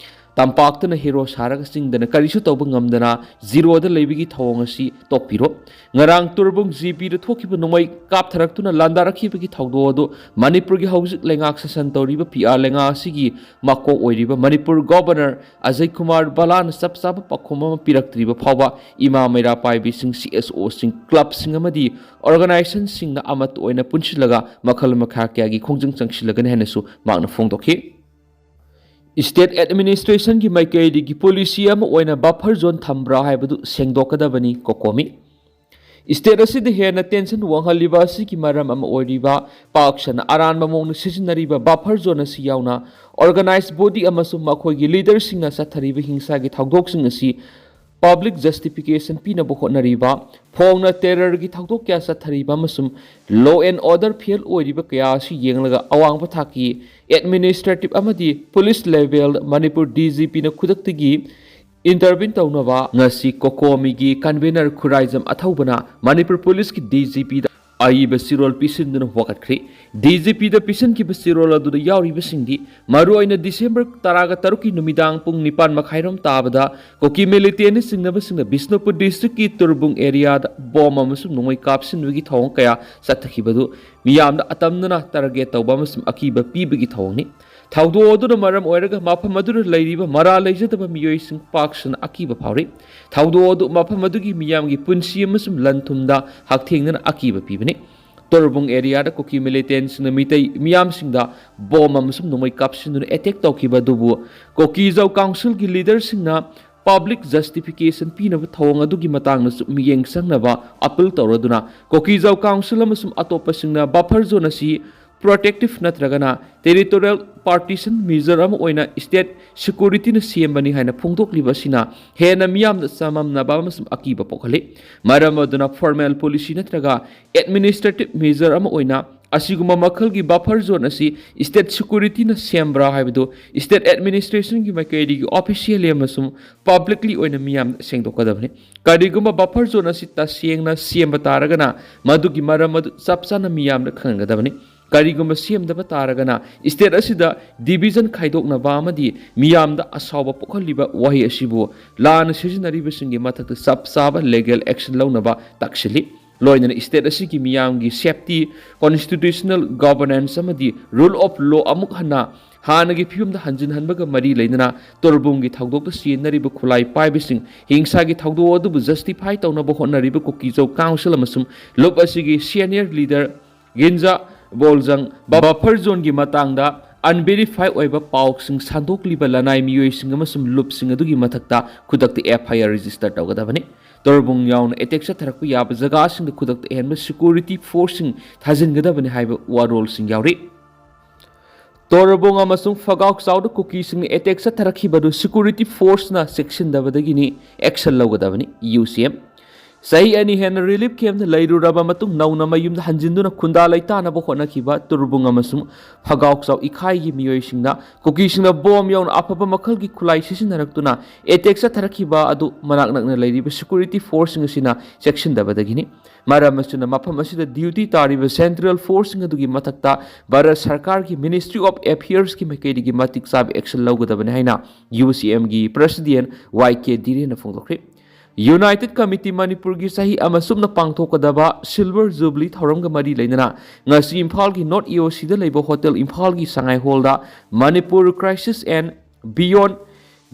ꯇꯝꯄꯥꯛꯇꯅ ꯍꯦꯔꯣ ꯁꯥꯔꯒ ꯆꯤꯡꯗꯅ ꯀꯔꯤꯁꯨ ꯇꯧꯕ ꯉꯝꯗꯅ ꯖꯤꯔꯣꯗ ꯂꯩꯕꯒꯤ ꯊꯧꯑꯣꯡ ꯑꯁꯤ ꯇꯣꯛꯄꯤꯔꯣ꯫ ꯉꯔꯥꯡ ꯇꯨꯔꯕꯨꯡ ꯖꯤꯄꯤꯗ ꯊꯣꯛꯈꯤꯕ ꯅꯣꯡꯃꯩ ꯀꯥꯞꯊꯔꯛꯇꯨꯅ ꯂꯥꯟꯗꯥꯔꯛꯈꯤꯕꯒꯤ ꯊꯧꯗꯣꯛ ꯑꯗꯨ ꯃꯅꯤꯄꯨꯔꯒꯤ ꯍꯧꯖꯤꯛ ꯂꯩꯉꯥꯛ ꯁꯥꯁꯟ ꯇꯧꯔꯤꯕ ꯄꯤ ꯑꯥꯔ ꯂꯩꯉꯥꯛ ꯑꯁꯤꯒꯤ ꯃꯀꯣꯛ ꯑꯣꯏꯔꯤꯕ ꯃꯅꯤꯄꯨꯔ ꯒꯣꯕꯔꯅꯔ ꯑꯖꯌ ꯀꯨꯃꯥꯔ ꯕꯂꯥꯅ ꯆꯞ ꯆꯥꯕ ꯄꯥꯎꯈꯨꯝ ꯑꯃ ꯄꯤꯔꯛꯇ꯭ꯔꯤꯕ ꯐꯥꯎꯕ ꯏꯃꯥ ꯃꯩꯔꯥ ꯄꯥꯏꯕꯤꯁꯤꯡ, ꯁꯤ ꯑꯦꯁ ꯑꯣꯁꯤꯡ, ꯀ꯭ꯂꯕꯁꯤꯡ ꯑꯃꯗꯤ ꯑꯣꯔꯒꯅꯥꯏꯖꯦꯁꯟꯁꯤꯡꯅ ꯑꯃꯠꯇ ꯑꯣꯏꯅ ꯄꯨꯟꯁꯤꯜꯂꯒ ꯃꯈꯜ ꯃꯈꯥ ꯀꯌꯥꯒꯤ ꯈꯣꯡꯖꯪ ꯆꯪꯁꯤꯜꯂꯒꯅꯤ ꯍꯥꯏꯅꯁꯨ ꯃꯍꯥꯛꯅ ꯐꯣꯡꯗꯣꯛꯈꯤ꯫ ꯁ꯭ꯇꯦꯠ ꯑꯦꯗꯃꯤꯅꯤꯁꯇ꯭ꯔꯦꯁꯟꯒꯤ ꯃꯥꯏꯀꯩꯗꯒꯤ ꯄꯣꯂꯤꯁꯤ ꯑꯃ ꯑꯣꯏꯅ ꯕꯐꯔ ꯖꯣꯟ ꯊꯝꯕ꯭ꯔꯥ ꯍꯥꯏꯕꯗꯨ ꯁꯦꯡꯗꯣꯛꯀꯗꯕꯅꯤ, ꯀꯣꯀꯣꯃꯤ꯫ ꯁ꯭ꯇꯦꯠ ꯑꯁꯤꯗ ꯍꯦꯟꯅ ꯇꯦꯟꯁꯟ ꯋꯥꯡꯍꯜꯂꯤꯕ ꯑꯁꯤꯒꯤ ꯃꯔꯝ ꯑꯃ ꯑꯣꯏꯔꯤꯕ ꯄꯥꯛ ꯁꯟꯅ ꯑꯔꯥꯟꯕ ꯃꯑꯣꯡꯗ ꯁꯤꯖꯤꯟꯅꯔꯤꯕ ꯕꯐꯔ ꯖꯣꯟ ꯑꯁꯤ ꯌꯥꯎꯅ ꯑꯣꯔꯒꯅꯥꯏꯖ ꯕꯣꯗꯤ ꯑꯃꯁꯨꯡ ꯃꯈꯣꯏꯒꯤ ꯂꯤꯗꯔꯁꯤꯡꯅ ꯆꯠꯊꯔꯤꯕ ꯍꯤꯡꯁꯥꯒꯤ ꯊꯧꯗꯣꯛꯁꯤꯡ ꯑꯁꯤ ꯄꯕ꯭ꯂꯤꯛ ꯖꯁꯇꯤꯐꯤꯀꯦꯁꯟ ꯄꯤꯅꯕ ꯍꯣꯠꯅꯔꯤꯕ, ꯐꯣꯡꯅ ꯇꯦꯔꯔꯒꯤ ꯊꯧꯗꯣꯛ ꯀꯌꯥ ꯆꯠꯊꯔꯤꯕ ꯑꯃꯁꯨꯡ ꯂꯣ ꯑꯦꯟ ꯑꯣꯔꯗꯔ ꯐꯦꯜ ꯑꯣꯏꯔꯤꯕ ꯀꯌꯥ ꯑꯁꯤ ꯌꯦꯡꯂꯒ ꯑꯋꯥꯡꯕ ꯊꯥꯛꯀꯤ ꯑꯦꯗꯃꯤꯅꯤꯁꯇ꯭ꯔꯦꯇꯤꯚ ꯑꯃꯗꯤ police level Manipur D G ꯄꯤꯅ ꯈꯨꯗꯛꯇꯒꯤ ꯏꯟꯇꯔꯚꯤꯟ ꯇꯧꯅꯕ ꯉꯁꯤ ꯀꯣꯀꯣꯃꯤꯒꯤ ꯀꯟꯚꯦꯅꯔ ꯈꯨꯔꯥꯏꯖꯝ ꯑꯊꯧꯕꯅ ꯃꯅꯤꯄꯨꯔ ꯄꯨꯂꯤꯁꯀꯤ ꯗꯤ ꯖꯤ ꯄꯤꯗ ꯑꯏꯕ ꯆꯦꯔꯣꯜ ꯄꯤꯁꯤꯟꯗꯨꯅ ꯋꯥꯀꯠꯈ꯭ꯔꯦ꯫ ꯗꯤ ꯖꯤ ꯄꯤꯗ ꯄꯤꯁꯤꯟꯈꯤꯕ ꯆꯦꯔꯣꯜ ꯑꯗꯨꯗ ꯌꯥꯎꯔꯤꯕꯁꯤꯡꯗꯤ ꯃꯔꯨꯑꯣꯏꯅ ꯗꯤꯁꯦꯝꯕꯔ ꯇꯔꯥꯒ ꯇꯔꯨꯛꯀꯤ ꯅꯨꯃꯤꯗꯥꯡ ꯄꯨꯡ ꯅꯤꯄꯥꯟ ꯃꯈꯥꯏꯔꯣꯝ ꯇꯥꯕꯗ ꯀꯨꯀꯤ ꯃꯤꯂꯤꯇꯦꯟꯅ ꯆꯤꯡꯅꯕꯁꯤꯡꯅ ꯕꯤꯁꯅꯨꯄꯨꯔ ꯗꯤꯁꯇ꯭ꯔꯤꯛꯀꯤ ꯇꯨꯔꯕꯨꯡ ꯑꯦꯔꯤꯌꯥꯗ ꯕꯣꯝ ꯑꯃꯁꯨꯡ ꯅꯣꯡꯃꯩ ꯀꯥꯞꯁꯤꯟꯕꯒꯤ ꯊꯧꯑꯣꯡ ꯀꯌꯥ ꯆꯠꯊꯈꯤꯕꯗꯨ ꯃꯤꯌꯥꯝꯗ ꯑꯇꯝꯅꯅ ꯇꯥꯔꯒꯦꯠ ꯇꯧꯕ ꯑꯃꯁꯨꯡ ꯑꯀꯤꯕ ꯄꯤꯕꯒꯤ ꯊꯧꯑꯣꯡꯅꯤ꯫ ꯊꯧꯗꯣꯛ ꯑꯗꯨꯅ ꯃꯔꯝ ꯑꯣꯏꯔꯒ ꯃꯐꯝ ꯑꯗꯨꯗ ꯂꯩꯔꯤꯕ ꯃꯔꯥꯜ ꯂꯩꯖꯗꯕ ꯃꯤꯑꯣꯏꯁꯤꯡ ꯄꯥꯛ ꯁꯟꯅ ꯑꯀꯤꯕ ꯐꯥꯎꯔꯤ꯫ ꯊꯧꯗꯣꯛ ꯑꯗꯨ ꯃꯐꯝ ꯑꯗꯨꯒꯤ ꯃꯤꯌꯥꯝꯒꯤ ꯄꯨꯟꯁꯤ ꯑꯃꯁꯨꯡ ꯂꯟ ꯊꯨꯝꯗ ꯍꯛꯊꯦꯡꯅꯅ ꯑꯀꯤꯕ ꯄꯤꯕꯅꯤ꯫ ꯇꯣꯔꯕꯨꯡ ꯑꯦꯔꯤꯌꯥꯗ ꯀꯨꯀꯤ ꯃꯤꯂꯤꯇꯦꯟꯁꯤꯡꯅ ꯃꯤꯇꯩ ꯃꯤꯌꯥꯝꯁꯤꯡꯗ ꯕꯣꯝ ꯑꯃꯁꯨꯡ ꯅꯣꯡꯃꯩ ꯀꯥꯞꯁꯤꯟꯗꯨꯅ ꯑꯦꯇꯦꯛ ꯇꯧꯈꯤꯕ ꯑꯗꯨꯕꯨ ꯀꯣꯀꯤ ꯖꯧ ꯀꯥꯎꯟꯁꯤꯜꯒꯤ ꯂꯤꯗꯔꯁꯤꯡꯅ ꯄꯕ꯭ꯂꯤꯛ ꯖꯁꯇꯤꯐꯤꯀꯦꯁꯟ ꯄꯤꯅꯕ ꯊꯧꯑꯣꯡ ꯑꯗꯨꯒꯤ ꯃꯇꯥꯡꯗꯁꯨ ꯃꯤꯠꯌꯦꯡ ꯆꯪꯅꯕ ꯑꯄꯤꯜ ꯇꯧꯔꯗꯨꯅ ꯀꯣꯀꯤ ꯖꯧ ꯀꯥꯎꯟꯁꯤꯜ ꯑꯃꯁꯨꯡ ꯑꯇꯣꯞꯄꯁꯤꯡꯅ ꯕꯐꯔ ꯖꯣꯟ ꯑꯁꯤ ꯄ꯭ꯔꯣꯇꯦꯛꯇꯤꯚ ꯅꯠꯇ꯭ꯔꯒꯅ ꯇꯦꯔꯤꯇꯣꯔꯤꯌꯦꯜ ꯄꯥꯔꯇꯤꯁꯟ ꯃꯦꯖꯔ ꯑꯃ ꯑꯣꯏꯅ ꯁ꯭ꯇꯦꯠ ꯁꯦꯀ꯭ꯌꯨꯔꯤꯇꯤꯅ ꯁꯦꯝꯕꯅꯤ ꯍꯥꯏꯅ ꯐꯣꯡꯗꯣꯛꯂꯤꯕ ꯑꯁꯤꯅ ꯍꯦꯟꯅ ꯃꯤꯌꯥꯝꯗ ꯆꯃꯝꯅꯕ ꯑꯃꯁꯨꯡ ꯑꯀꯤꯕ ꯄꯣꯛꯍꯜꯂꯤ꯫ ꯃꯔꯝ ꯑꯗꯨꯅ ꯐꯣꯔꯃꯦꯜ ꯄꯣꯂꯤꯁꯤ ꯅꯠꯇ꯭ꯔꯒ ꯑꯦꯗꯃꯤꯅꯤꯁꯇ꯭ꯔꯦꯇꯤꯚ ꯃꯦꯖꯔ ꯑꯃ ꯑꯣꯏꯅ ꯑꯁꯤꯒꯨꯝꯕ ꯃꯈꯜꯒꯤ ꯕꯐꯔ ꯖꯣꯟ ꯑꯁꯤ ꯁ꯭ꯇꯦꯠ ꯁꯦꯀ꯭ꯌꯨꯔꯤꯇꯤꯅ ꯁꯦꯝꯕ꯭ꯔꯥ ꯍꯥꯏꯕꯗꯨ ꯁ꯭ꯇꯦꯠ ꯑꯦꯗꯃꯤꯅꯤꯁꯇ꯭ꯔꯦꯁꯟꯒꯤ ꯃꯥꯏꯀꯩꯗꯒꯤ ꯑꯣꯐꯤꯁꯤꯌꯦꯜꯂꯤ ꯑꯃꯁꯨꯡ ꯄꯕ꯭ꯂꯤꯛꯂꯤ ꯑꯣꯏꯅ ꯃꯤꯌꯥꯝꯗ ꯁꯦꯡꯗꯣꯛꯀꯗꯕꯅꯤ꯫ ꯀꯔꯤꯒꯨꯝꯕ ꯕꯐꯔ ꯖꯣꯟ ꯑꯁꯤ ꯇꯁꯦꯡꯅ ꯁꯦꯝꯕ ꯇꯥꯔꯒꯅ ꯃꯗꯨꯒꯤ ꯃꯔꯝ ꯑꯗꯨ ꯆꯞ ꯆꯥꯅ ꯃꯤꯌꯥꯝꯗ ꯈꯪꯍꯟꯒꯗꯕꯅꯤ꯫ ꯀꯔꯤꯒꯨꯝꯕ ꯁꯦꯝꯗꯕ ꯇꯥꯔꯒꯅ state ꯑꯁꯤꯗ division ꯈꯥꯏꯗꯣꯛꯅꯕ ꯑꯃꯗꯤ ꯃꯤꯌꯥꯝꯗ ꯑꯁꯥꯎꯕ ꯄꯣꯛꯍꯜꯂꯤꯕ ꯋꯥꯍꯩ ꯑꯁꯤꯕꯨ ꯂꯥꯟꯅ ꯁꯤꯖꯤꯟꯅꯔꯤꯕꯁꯤꯡꯒꯤ ꯃꯊꯛꯇ ꯆꯞ ꯆꯥꯕ legal action ꯂꯧꯅꯕ ꯇꯛꯁꯤꯜꯂꯤ꯫ ꯂꯣꯏꯅꯅ state ꯑꯁꯤꯒꯤ ꯃꯤꯌꯥꯝꯒꯤ safety, constitutional governance ꯑꯃꯗꯤ rule of law ꯑꯃꯨꯛ ꯍꯟꯅ ꯍꯥꯟꯅꯒꯤ ꯐꯤꯕꯝꯗ ꯍꯟꯖꯤꯟꯍꯟꯕꯒ ꯃꯔꯤ ꯂꯩꯅꯅ ꯇꯣꯔꯕꯨꯡꯒꯤ ꯊꯧꯗꯣꯛꯇ ꯆꯦꯟꯅꯔꯤꯕ ꯈꯨꯠꯂꯥꯏ ꯄꯥꯏꯕꯁꯤꯡ, ꯍꯤꯡꯁꯥꯒꯤ ꯊꯧꯗꯣꯛ ꯑꯗꯨꯕꯨ justify ꯇꯧꯅꯕ ꯍꯣꯠꯅꯔꯤꯕ ꯀꯨꯀꯤꯖꯧ council ꯑꯃꯁꯨꯡ ꯂꯨꯞ ꯑꯁꯤꯒꯤ senior leader ꯒꯤꯟꯖꯥ ꯕꯣꯜꯖꯪ buffer zoneꯒꯤ ꯃꯇꯥꯡꯗ unverified ꯑꯣꯏꯕ ꯄꯥꯎꯁꯤꯡ ꯁꯟꯗꯣꯛꯂꯤꯕ ꯂꯅꯥꯏ ꯃꯤꯑꯣꯏꯁꯤꯡ ꯑꯃꯁꯨꯡ ꯂꯨꯞꯁꯤꯡ ꯑꯗꯨꯒꯤ ꯃꯊꯛꯇ ꯈꯨꯗꯛꯇ FIR register ꯇꯧꯒꯗꯕꯅꯤ꯫ ꯇꯣꯔꯕꯨꯡ ꯌꯥꯎꯅ attack ꯆꯠꯊꯔꯛꯄ ꯌꯥꯕ ꯖꯒꯥꯁꯤꯡꯗ ꯈꯨꯗꯛꯇ ꯑꯍꯦꯟꯕ security forceꯁꯤꯡ ꯊꯥꯖꯤꯟꯒꯗꯕꯅꯤ ꯍꯥꯏꯕ ꯋꯥꯔꯣꯜꯁꯤꯡ ꯌꯥꯎꯔꯤ꯫ ꯇꯣꯔꯕꯨꯡ ꯑꯃꯁꯨꯡ ꯐꯒꯥꯎꯆꯥꯎꯗ ꯀꯨꯀꯤꯁꯤꯡꯅ attack ꯆꯠꯊꯔꯛꯈꯤꯕꯗꯨ security forceꯅ ꯆꯦꯛꯁꯤꯟꯗꯕꯗꯒꯤꯅꯤ, action ꯂꯧꯒꯗꯕꯅꯤ UCM꯫ ꯆꯍꯤ ꯑꯅꯤ ꯍꯦꯟꯅ relief campꯇ ꯂꯩꯔꯨꯔꯕ ꯃꯇꯨꯡ ꯅꯧꯅ ꯃꯌꯨꯝꯗ ꯍꯟꯖꯤꯟꯗꯨꯅ ꯈꯨꯟꯗꯥ ꯂꯩꯇꯥꯅꯕ ꯍꯣꯠꯅꯈꯤꯕ ꯇꯣꯔꯕꯨꯡ ꯑꯃꯁꯨꯡ ꯐꯒꯥꯎꯆꯥꯎ ꯏꯈꯥꯏꯒꯤ ꯃꯤꯑꯣꯏꯁꯤꯡꯅ ꯀꯨꯀꯤꯁꯤꯡꯅ bomb ꯌꯥꯎꯅ ꯑꯐꯕ ꯃꯈꯜꯒꯤ ꯈꯨꯠꯂꯥꯏ ꯁꯤꯖꯤꯟꯅꯔꯛꯇꯨꯅ attack ꯆꯠꯊꯔꯛꯈꯤꯕ ꯑꯗꯨ ꯃꯅꯥꯛ ꯅꯛꯅ ꯂꯩꯔꯤꯕ security forceꯁꯤꯡ ꯑꯁꯤꯅ ꯆꯦꯛꯁꯤꯟꯗꯕꯗꯒꯤꯅꯤ꯫ ꯃꯔꯝ ꯑꯁꯤꯅ ꯃꯐꯝ ꯑꯁꯤꯗ duty ꯇꯥꯔꯤꯕ central forceꯁꯤꯡ ꯑꯗꯨꯒꯤ ꯃꯊꯛꯇ ꯚꯥꯔꯠ ꯁꯔꯀꯥꯔꯒꯤ Ministry of Affairsꯀꯤ ꯃꯥꯏꯀꯩꯗꯒꯤ ꯃꯇꯤꯛ ꯆꯥꯕ action ꯂꯧꯒꯗꯕꯅꯤ ꯍꯥꯏꯅ UCMꯒꯤ president YK ꯙꯤꯔꯦꯟꯅ ꯐꯣꯡꯗꯣꯛꯈ꯭ꯔꯤ꯫ United Committee ꯃꯅꯤꯄꯨꯔꯒꯤ ꯆꯍꯤ ꯑꯃ ꯆꯨꯞꯅ ꯄꯥꯡꯊꯣꯛꯀꯗꯕ Silver Jubilee ꯊꯧꯔꯝꯒ ꯃꯔꯤ ꯂꯩꯅꯅ ꯉꯁꯤ ꯏꯝꯐꯥꯜꯒꯤ North EOCꯗ ꯂꯩꯕ Hotel ꯏꯝꯐꯥꯜꯒꯤ ꯁꯉꯥꯏ hallꯗ Manipur Crisis and Beyond,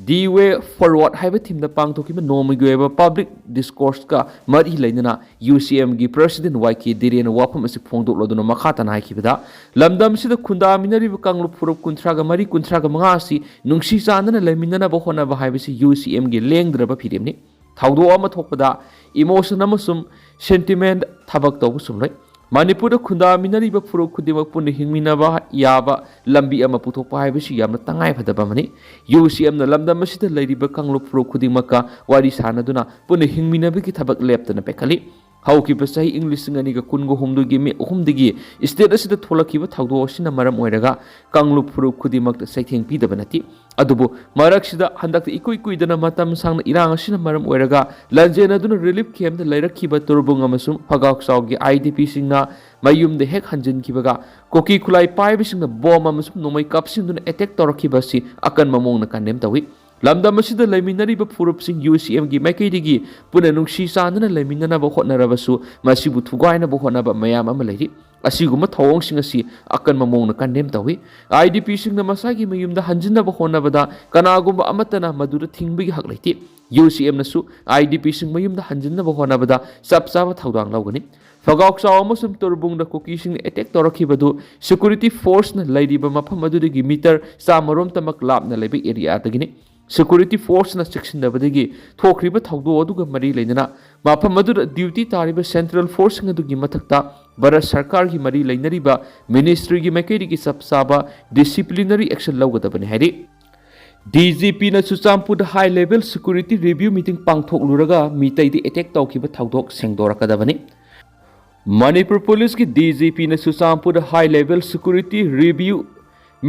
The Way Forward ꯍꯥꯏꯕ themeꯗ ꯄꯥꯡꯊꯣꯛꯈꯤꯕ ꯅꯣꯡꯃꯒꯤ ꯑꯣꯏꯕ public discourseꯀ ꯃꯔꯤ ꯂꯩꯅꯅ UCMꯒꯤ president YK ꯙꯤꯔꯦꯟꯅ ꯋꯥꯐꯝ ꯑꯁꯤ ꯐꯣꯡꯗꯣꯛꯂꯗꯨꯅ ꯃꯈꯥ ꯇꯥꯅ ꯍꯥꯏꯈꯤꯕꯗ, ꯂꯝꯗꯝꯁꯤꯗ ꯈꯨꯟꯗꯥꯃꯤꯟꯅꯔꯤꯕ ꯀꯥꯡꯂꯨꯞ ꯐꯨꯔꯨꯞ ꯀꯨꯟꯊ꯭ꯔꯥꯒ ꯃꯔꯤ, ꯀꯨꯟꯊ꯭ꯔꯥꯒ ꯃꯉꯥ ꯑꯁꯤ ꯅꯨꯡꯁꯤ ꯆꯥꯟꯅꯅ ꯂꯩꯃꯤꯟꯅꯅꯕ ꯍꯣꯠꯅꯕ ꯍꯥꯏꯕꯁꯤ UCMꯒꯤ ꯂꯦꯡꯗ꯭ꯔꯕ ꯐꯤꯔꯦꯞꯅꯤ꯫ ꯊꯧꯗꯣꯛ ꯑꯃ ꯊꯣꯛꯄꯗ emotion ꯑꯃꯁꯨꯡ sentiment ꯊꯕꯛ ꯇꯧꯕ ꯆꯨꯝꯂꯣꯏ꯫ ꯃꯅꯤꯄꯨꯔꯗ ꯈꯨꯟꯗꯥꯃꯤꯟꯅꯔꯤꯕ ꯐꯨꯔꯨꯞ ꯈꯨꯗꯤꯡꯃꯛ ꯄꯨꯟꯅ ꯍꯤꯡꯃꯤꯟꯅꯕ ꯌꯥꯕ ꯂꯝꯕꯤ ꯑꯃ ꯄꯨꯊꯣꯛꯄ ꯍꯥꯏꯕꯁꯤ ꯌꯥꯝꯅ ꯇꯉꯥꯏꯐꯗꯕ ꯑꯃꯅꯤ꯫ UCMꯅ ꯂꯝꯗꯝ ꯑꯁꯤꯗ ꯂꯩꯔꯤꯕ ꯀꯥꯡꯂꯨꯞ ꯐꯨꯔꯨꯞ ꯈꯨꯗꯤꯡꯃꯛꯀ ꯋꯥꯔꯤ ꯁꯥꯅꯗꯨꯅ ꯄꯨꯟꯅ ꯍꯤꯡꯃꯤꯟꯅꯕꯒꯤ ꯊꯕꯛ ꯂꯦꯞꯇꯅ ꯄꯥꯏꯈꯠꯂꯤ꯫ ꯍꯧꯈꯤꯕ ꯆꯍꯤ ꯏꯪ ꯂꯤꯁꯤꯡ ꯑꯅꯤꯒ ꯀꯨꯟꯒ ꯍꯨꯝꯗꯣꯏꯒꯤ ꯃꯦ ꯑꯍꯨꯝꯗꯒꯤ state ꯑꯁꯤꯗ ꯊꯣꯛꯂꯛꯈꯤꯕ ꯊꯧꯗꯣꯛ ꯑꯁꯤꯅ ꯃꯔꯝ ꯑꯣꯏꯔꯒ ꯀꯥꯡꯂꯨꯞ ꯐꯨꯔꯨꯞ ꯈꯨꯗꯤꯡꯃꯛꯇ ꯆꯩꯊꯦꯡ ꯄꯤꯗꯕ ꯅꯠꯇꯦ꯫ ꯑꯗꯨꯕꯨ ꯃꯔꯛꯁꯤꯗ ꯍꯟꯗꯛꯇ ꯏꯀꯨꯏ ꯀꯨꯏꯗꯅ ꯃꯇꯝ ꯁꯥꯡꯅ ꯏꯔꯥꯡ ꯑꯁꯤꯅ ꯃꯔꯝ ꯑꯣꯏꯔꯒ ꯂꯥꯟꯖꯦꯟꯅꯗꯨꯅ relief campꯇ ꯂꯩꯔꯛꯈꯤꯕ ꯇꯣꯔꯕꯨꯡ ꯑꯃꯁꯨꯡ ꯐꯒꯥꯎꯆꯥꯎꯒꯤ IDPꯁꯤꯡꯅ ꯃꯌꯨꯝꯗ ꯍꯦꯛ ꯍꯟꯖꯤꯟꯈꯤꯕꯒ ꯀꯨꯀꯤ ꯈꯨꯠꯂꯥꯏ ꯄꯥꯏꯕꯁꯤꯡꯅ ꯕꯣꯝ ꯑꯃꯁꯨꯡ ꯅꯣꯡꯃꯩ ꯀꯥꯞꯁꯤꯟꯗꯨꯅ attack ꯇꯧꯔꯛꯈꯤꯕ ꯑꯁꯤ ꯑꯀꯟꯕ ꯃꯑꯣꯡꯗ condemn ꯇꯧꯏ꯫ ꯂꯝꯗꯝ ꯑꯁꯤꯗ ꯂꯩꯃꯤꯟꯅꯔꯤꯕ ꯐꯨꯔꯨꯞꯁꯤꯡ UCMꯒꯤ ꯃꯥꯏꯀꯩꯗꯒꯤ ꯄꯨꯟꯅ ꯅꯨꯡꯁꯤ ꯆꯥꯟꯅꯅ ꯂꯩꯃꯤꯟꯅꯅꯕ ꯍꯣꯠꯅꯔꯕꯁꯨ ꯃꯁꯤꯕꯨ ꯊꯨꯒꯥꯏꯅꯕ ꯍꯣꯠꯅꯕ ꯃꯌꯥꯝ ꯑꯃ ꯂꯩꯔꯤ꯫ ꯑꯁꯤꯒꯨꯝꯕ ꯊꯧꯑꯣꯡꯁꯤꯡ ꯑꯁꯤ ꯑꯀꯟꯕ ꯃꯑꯣꯡꯗ condemn ꯇꯧꯏ꯫ IDPꯁꯤꯡꯅ ꯃꯁꯥꯒꯤ ꯃꯌꯨꯝꯗ ꯍꯟꯖꯤꯟꯅꯕ ꯍꯣꯠꯅꯕꯗ ꯀꯅꯥꯒꯨꯝꯕ ꯑꯃꯠꯇꯅ ꯃꯗꯨꯗ ꯊꯤꯡꯕꯒꯤ ꯍꯛ ꯂꯩꯇꯦ꯫ UCMꯅꯁꯨ IDPꯁꯤꯡ ꯃꯌꯨꯝꯗ ꯍꯟꯖꯤꯟꯅꯕ ꯍꯣꯠꯅꯕꯗ ꯆꯞ ꯆꯥꯕ ꯊꯧꯗꯥꯡ ꯂꯧꯒꯅꯤ꯫ ꯐꯒꯥꯎꯆꯥꯎ ꯑꯃꯁꯨꯡ ꯇꯣꯔꯕꯨꯡꯗ ꯀꯨꯀꯤꯁꯤꯡꯅ attack ꯇꯧꯔꯛꯈꯤꯕꯗꯨ security forceꯅ ꯂꯩꯔꯤꯕ ꯃꯐꯝ ꯑꯗꯨꯗꯒꯤ meter ꯆꯥꯝꯃꯔꯣꯝꯇꯃꯛ ꯂꯥꯞꯅ ꯂꯩꯕ areaꯗꯒꯤꯅꯤ꯫ Security forceꯅ ꯆꯦꯛꯁꯤꯟꯗꯕꯗꯒꯤ ꯊꯣꯛꯈ꯭ꯔꯤꯕ ꯊꯧꯗꯣꯛ ꯑꯗꯨꯒ ꯃꯔꯤ ꯂꯩꯅꯅ ꯃꯐꯝ ꯑꯗꯨꯗ duty ꯇꯥꯔꯤꯕ central forceꯁꯤꯡ ꯑꯗꯨꯒꯤ ꯃꯊꯛꯇ ꯚꯥꯔꯠ ꯁꯔꯀꯥꯔꯒꯤ ꯃꯔꯤ ꯂꯩꯅꯔꯤꯕ ministryꯒꯤ ꯃꯥꯏꯀꯩꯗꯒꯤ ꯆꯞ ꯆꯥꯕ disciplinary action ꯂꯧꯒꯗꯕꯅꯤ ꯍꯥꯏꯔꯤ꯫ DGPꯅ ꯆꯨꯔꯆꯥꯟꯄꯨꯔꯗ high level security review meeting ꯄꯥꯡꯊꯣꯛꯂꯨꯔꯒ ꯃꯤꯇꯩꯗ attack ꯇꯧꯈꯤꯕ ꯊꯧꯗꯣꯛ ꯁꯦꯡꯗꯣꯔꯛꯀꯗꯕꯅꯤ꯫ ꯃꯅꯤꯄꯨꯔ ꯄꯨꯂꯤꯁꯀꯤ DGPꯅ ꯆꯨꯔꯆꯥꯟꯄꯨꯔꯗ high level security review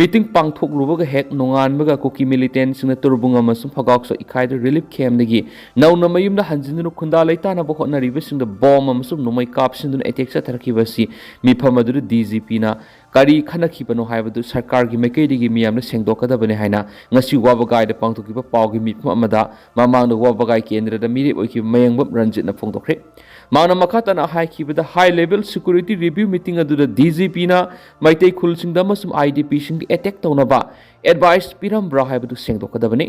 meeting ꯄꯥꯡꯊꯣꯛꯂꯨꯕꯒ ꯍꯦꯛ ꯅꯣꯡꯉꯥꯟꯕꯒ ꯀꯨꯀꯤ militantꯁꯤꯡꯅ ꯇꯣꯔꯕꯨꯡ ꯑꯃꯁꯨꯡ ꯐꯒꯥꯎꯆꯥꯎ ꯏꯀꯥꯏꯗ relief campꯗꯒꯤ ꯅꯧꯅ ꯃꯌꯨꯝꯗ ꯍꯟꯖꯤꯟꯗꯨꯅ ꯈꯨꯟꯗꯥ ꯂꯩꯇꯥꯅꯕ ꯍꯣꯠꯅꯔꯤꯕꯁꯤꯡꯗ ꯕꯣꯝ ꯑꯃꯁꯨꯡ ꯅꯣꯡꯃꯩ ꯀꯥꯞꯁꯤꯟꯗꯨꯅ attack ꯆꯠꯊꯔꯛꯈꯤꯕ ꯑꯁꯤ ꯃꯤꯐꯝ ꯑꯗꯨꯗ DGPꯅ ꯀꯔꯤ ꯈꯟꯅꯈꯤꯕꯅꯣ ꯍꯥꯏꯕꯗꯨ ꯁꯔꯀꯥꯔꯒꯤ ꯃꯥꯏꯀꯩꯗꯒꯤ ꯃꯤꯌꯥꯝꯅ ꯁꯦꯡꯗꯣꯛꯀꯗꯕꯅꯤ ꯍꯥꯏꯅ ꯉꯁꯤ ꯋꯥꯕꯒꯥꯏꯗ ꯄꯥꯡꯊꯣꯛꯈꯤꯕ ꯄꯥꯎꯒꯤ ꯃꯤꯐꯝ ꯑꯃꯗ ꯃꯃꯥꯡꯗ ꯋꯥꯕꯒꯥꯏ ꯀꯦꯟꯗ꯭ꯔꯗ ꯃꯤꯔꯦꯞ ꯑꯣꯏꯈꯤꯕ ꯃꯌꯦꯡꯕꯝ ꯔꯟꯖꯤꯠꯅ ꯐꯣꯡꯗꯣꯛꯈ꯭ꯔꯦ꯫ ꯃꯍꯥꯛꯅ ꯃꯈꯥ ꯇꯥꯅ ꯍꯥꯏꯈꯤꯕꯗ, high level security review meeting ꯑꯗꯨꯗ DGPꯅ ꯃꯩꯇꯩ ꯈꯨꯜꯁꯤꯡꯗ ꯑꯃꯁꯨꯡ IDPꯁꯤꯡꯗ attack ꯇꯧꯅꯕ advice ꯄꯤꯔꯝꯕ꯭ꯔꯥ ꯍꯥꯏꯕꯗꯨ ꯁꯦꯡꯗꯣꯛꯀꯗꯕꯅꯤ꯫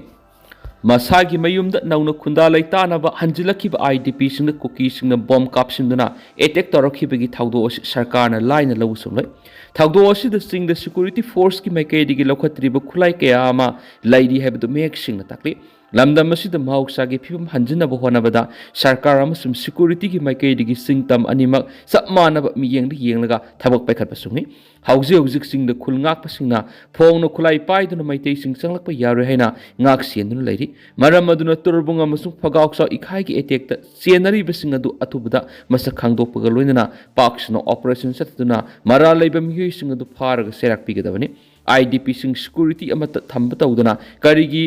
ꯃꯁꯥꯒꯤ ꯃꯌꯨꯝꯗ ꯅꯧꯅ ꯈꯨꯟꯗꯥ ꯂꯩꯇꯥꯅꯕ ꯍꯟꯖꯤꯜꯂꯛꯈꯤꯕ IDPꯁꯤꯡꯗ ꯀꯨꯀꯤꯁꯤꯡꯅ ꯕꯣꯝ ꯀꯥꯞꯁꯤꯟꯗꯨꯅ attack ꯇꯧꯔꯛꯈꯤꯕꯒꯤ ꯊꯧꯗꯣꯛ ꯑꯁꯤ ꯁꯔꯀꯥꯔꯅ ꯂꯥꯏꯅ ꯂꯧꯕ ꯆꯨꯝꯂꯣꯏ꯫ ꯊꯧꯗꯣꯛ ꯑꯁꯤꯗ ꯆꯤꯡꯗ security forceꯀꯤ ꯃꯥꯏꯀꯩꯗꯒꯤ ꯂꯧꯈꯠꯇ꯭ꯔꯤꯕ ꯈꯨꯠꯂꯥꯏ ꯀꯌꯥ ꯑꯃ ꯂꯩꯔꯤ ꯍꯥꯏꯕꯗꯨ ꯃꯌꯦꯛ ꯁꯦꯡꯅ ꯇꯥꯛꯂꯤ꯫ ꯂꯝꯗꯝ ꯑꯁꯤꯗ ꯃꯍꯧꯁꯥꯒꯤ ꯐꯤꯕꯝ ꯍꯟꯖꯤꯟꯅꯕ ꯍꯣꯠꯅꯕꯗ ꯁꯔꯀꯥꯔ ꯑꯃꯁꯨꯡ ꯁꯦꯀ꯭ꯌꯨꯔꯤꯇꯤꯒꯤ ꯃꯥꯏꯀꯩꯗꯒꯤ ꯆꯤꯡ ꯇꯝ ꯑꯅꯤꯃꯛ ꯆꯞ ꯃꯥꯟꯅꯕ ꯃꯤꯠꯌꯦꯡꯗ ꯌꯦꯡꯂꯒ ꯊꯕꯛ ꯄꯥꯏꯈꯠꯄ ꯆꯨꯝꯃꯤ꯫ ꯍꯧꯖꯤꯛ ꯍꯧꯖꯤꯛ ꯆꯤꯡꯗ ꯈꯨꯜ ꯉꯥꯛꯄꯁꯤꯡꯅ ꯐꯣꯡꯅ ꯈꯨꯠꯂꯥꯏ ꯄꯥꯏꯗꯨꯅ ꯃꯩꯇꯩꯁꯤꯡ ꯆꯪꯂꯛꯄ ꯌꯥꯔꯣꯏ ꯍꯥꯏꯅ ꯉꯥꯛ ꯁꯦꯟꯗꯨꯅ ꯂꯩꯔꯤ꯫ ꯃꯔꯝ ꯑꯗꯨꯅ ꯇꯨꯔꯕꯨꯡ ꯑꯃꯁꯨꯡ ꯐꯒꯥꯎꯆꯥꯎ ꯏꯈꯥꯏꯒꯤ ꯑꯦꯇꯦꯛꯇ ꯆꯦꯟꯅꯔꯤꯕꯁꯤꯡ ꯑꯗꯨ ꯑꯊꯨꯕꯗ ꯃꯁꯛ ꯈꯪꯗꯣꯛꯄꯒ ꯂꯣꯏꯅꯅ ꯄꯥꯛ ꯁꯟꯅ ꯑꯣꯄꯔꯦꯁꯟ ꯆꯠꯊꯗꯨꯅ ꯃꯔꯥꯜ ꯂꯩꯕ ꯃꯤꯑꯣꯏꯁꯤꯡ ꯑꯗꯨ ꯐꯥꯔꯒ ꯆꯩꯔꯥꯛ ꯄꯤꯒꯗꯕꯅꯤ꯫ ꯑꯥꯏ ꯗꯤ ꯄꯤꯁꯤꯡ ꯁꯦꯀ꯭ꯌꯨꯔꯤꯇꯤ ꯑꯃꯠꯇ ꯊꯝꯕ ꯇꯧꯗꯅ ꯀꯔꯤꯒꯤ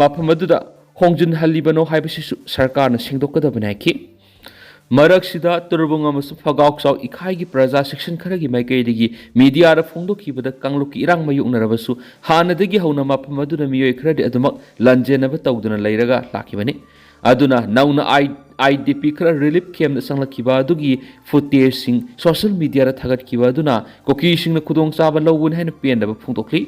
ꯃꯐꯝ ꯑꯗꯨꯗ ꯍꯣꯡꯖꯤꯟꯍꯜꯂꯤꯕꯅꯣ ꯍꯥꯏꯕꯁꯤꯁꯨ ꯁꯔꯀꯥꯔꯅ ꯁꯦꯡꯗꯣꯛꯀꯗꯕꯅꯤ ꯍꯥꯏꯈꯤ꯫ ꯃꯔꯛꯁꯤꯗ ꯇꯨꯔꯕꯨꯡ ꯑꯃꯁꯨꯡ ꯐꯒꯥꯎꯆꯥꯎ ꯏꯈꯥꯏꯒꯤ ꯄ꯭ꯔꯖꯥ ꯁꯦꯛꯁꯟ ꯈꯔꯒꯤ ꯃꯥꯏꯀꯩꯗꯒꯤ ꯃꯤꯗꯤꯌꯥꯗ ꯐꯣꯡꯗꯣꯛꯈꯤꯕꯗ ꯀꯥꯡꯂꯨꯞꯀꯤ ꯏꯔꯥꯡ ꯃꯥꯌꯣꯛꯅꯔꯕꯁꯨ ꯍꯥꯟꯅꯗꯒꯤ ꯍꯧꯅ ꯃꯐꯝ ꯑꯗꯨꯗ ꯃꯤꯑꯣꯏ ꯈꯔꯗꯤ ꯑꯗꯨꯃꯛ ꯂꯥꯟꯖꯦꯟꯅꯕ ꯇꯧꯗꯨꯅ ꯂꯩꯔꯒ ꯂꯥꯛꯈꯤꯕꯅꯤ꯫ ꯑꯗꯨꯅ ꯅꯧꯅ ꯑꯥꯏ ꯗꯤ ꯄꯤ ꯈꯔ ꯔꯤꯂꯤꯐ ꯀꯦꯝꯞꯇ ꯆꯪꯂꯛꯈꯤꯕ ꯑꯗꯨꯒꯤ ꯐꯨꯇꯦꯖꯁꯤꯡ ꯁꯣꯁꯤꯌꯦꯜ ꯃꯤꯗꯤꯌꯥꯗ ꯊꯥꯒꯠꯈꯤꯕ ꯑꯗꯨꯅ ꯀꯨꯀꯤꯁꯤꯡꯅ ꯈꯨꯗꯣꯡꯆꯥꯕ ꯂꯧꯒꯅꯤ ꯍꯥꯏꯅ ꯄꯦꯟꯗꯕ ꯐꯣꯡꯗꯣꯛꯂꯤ꯫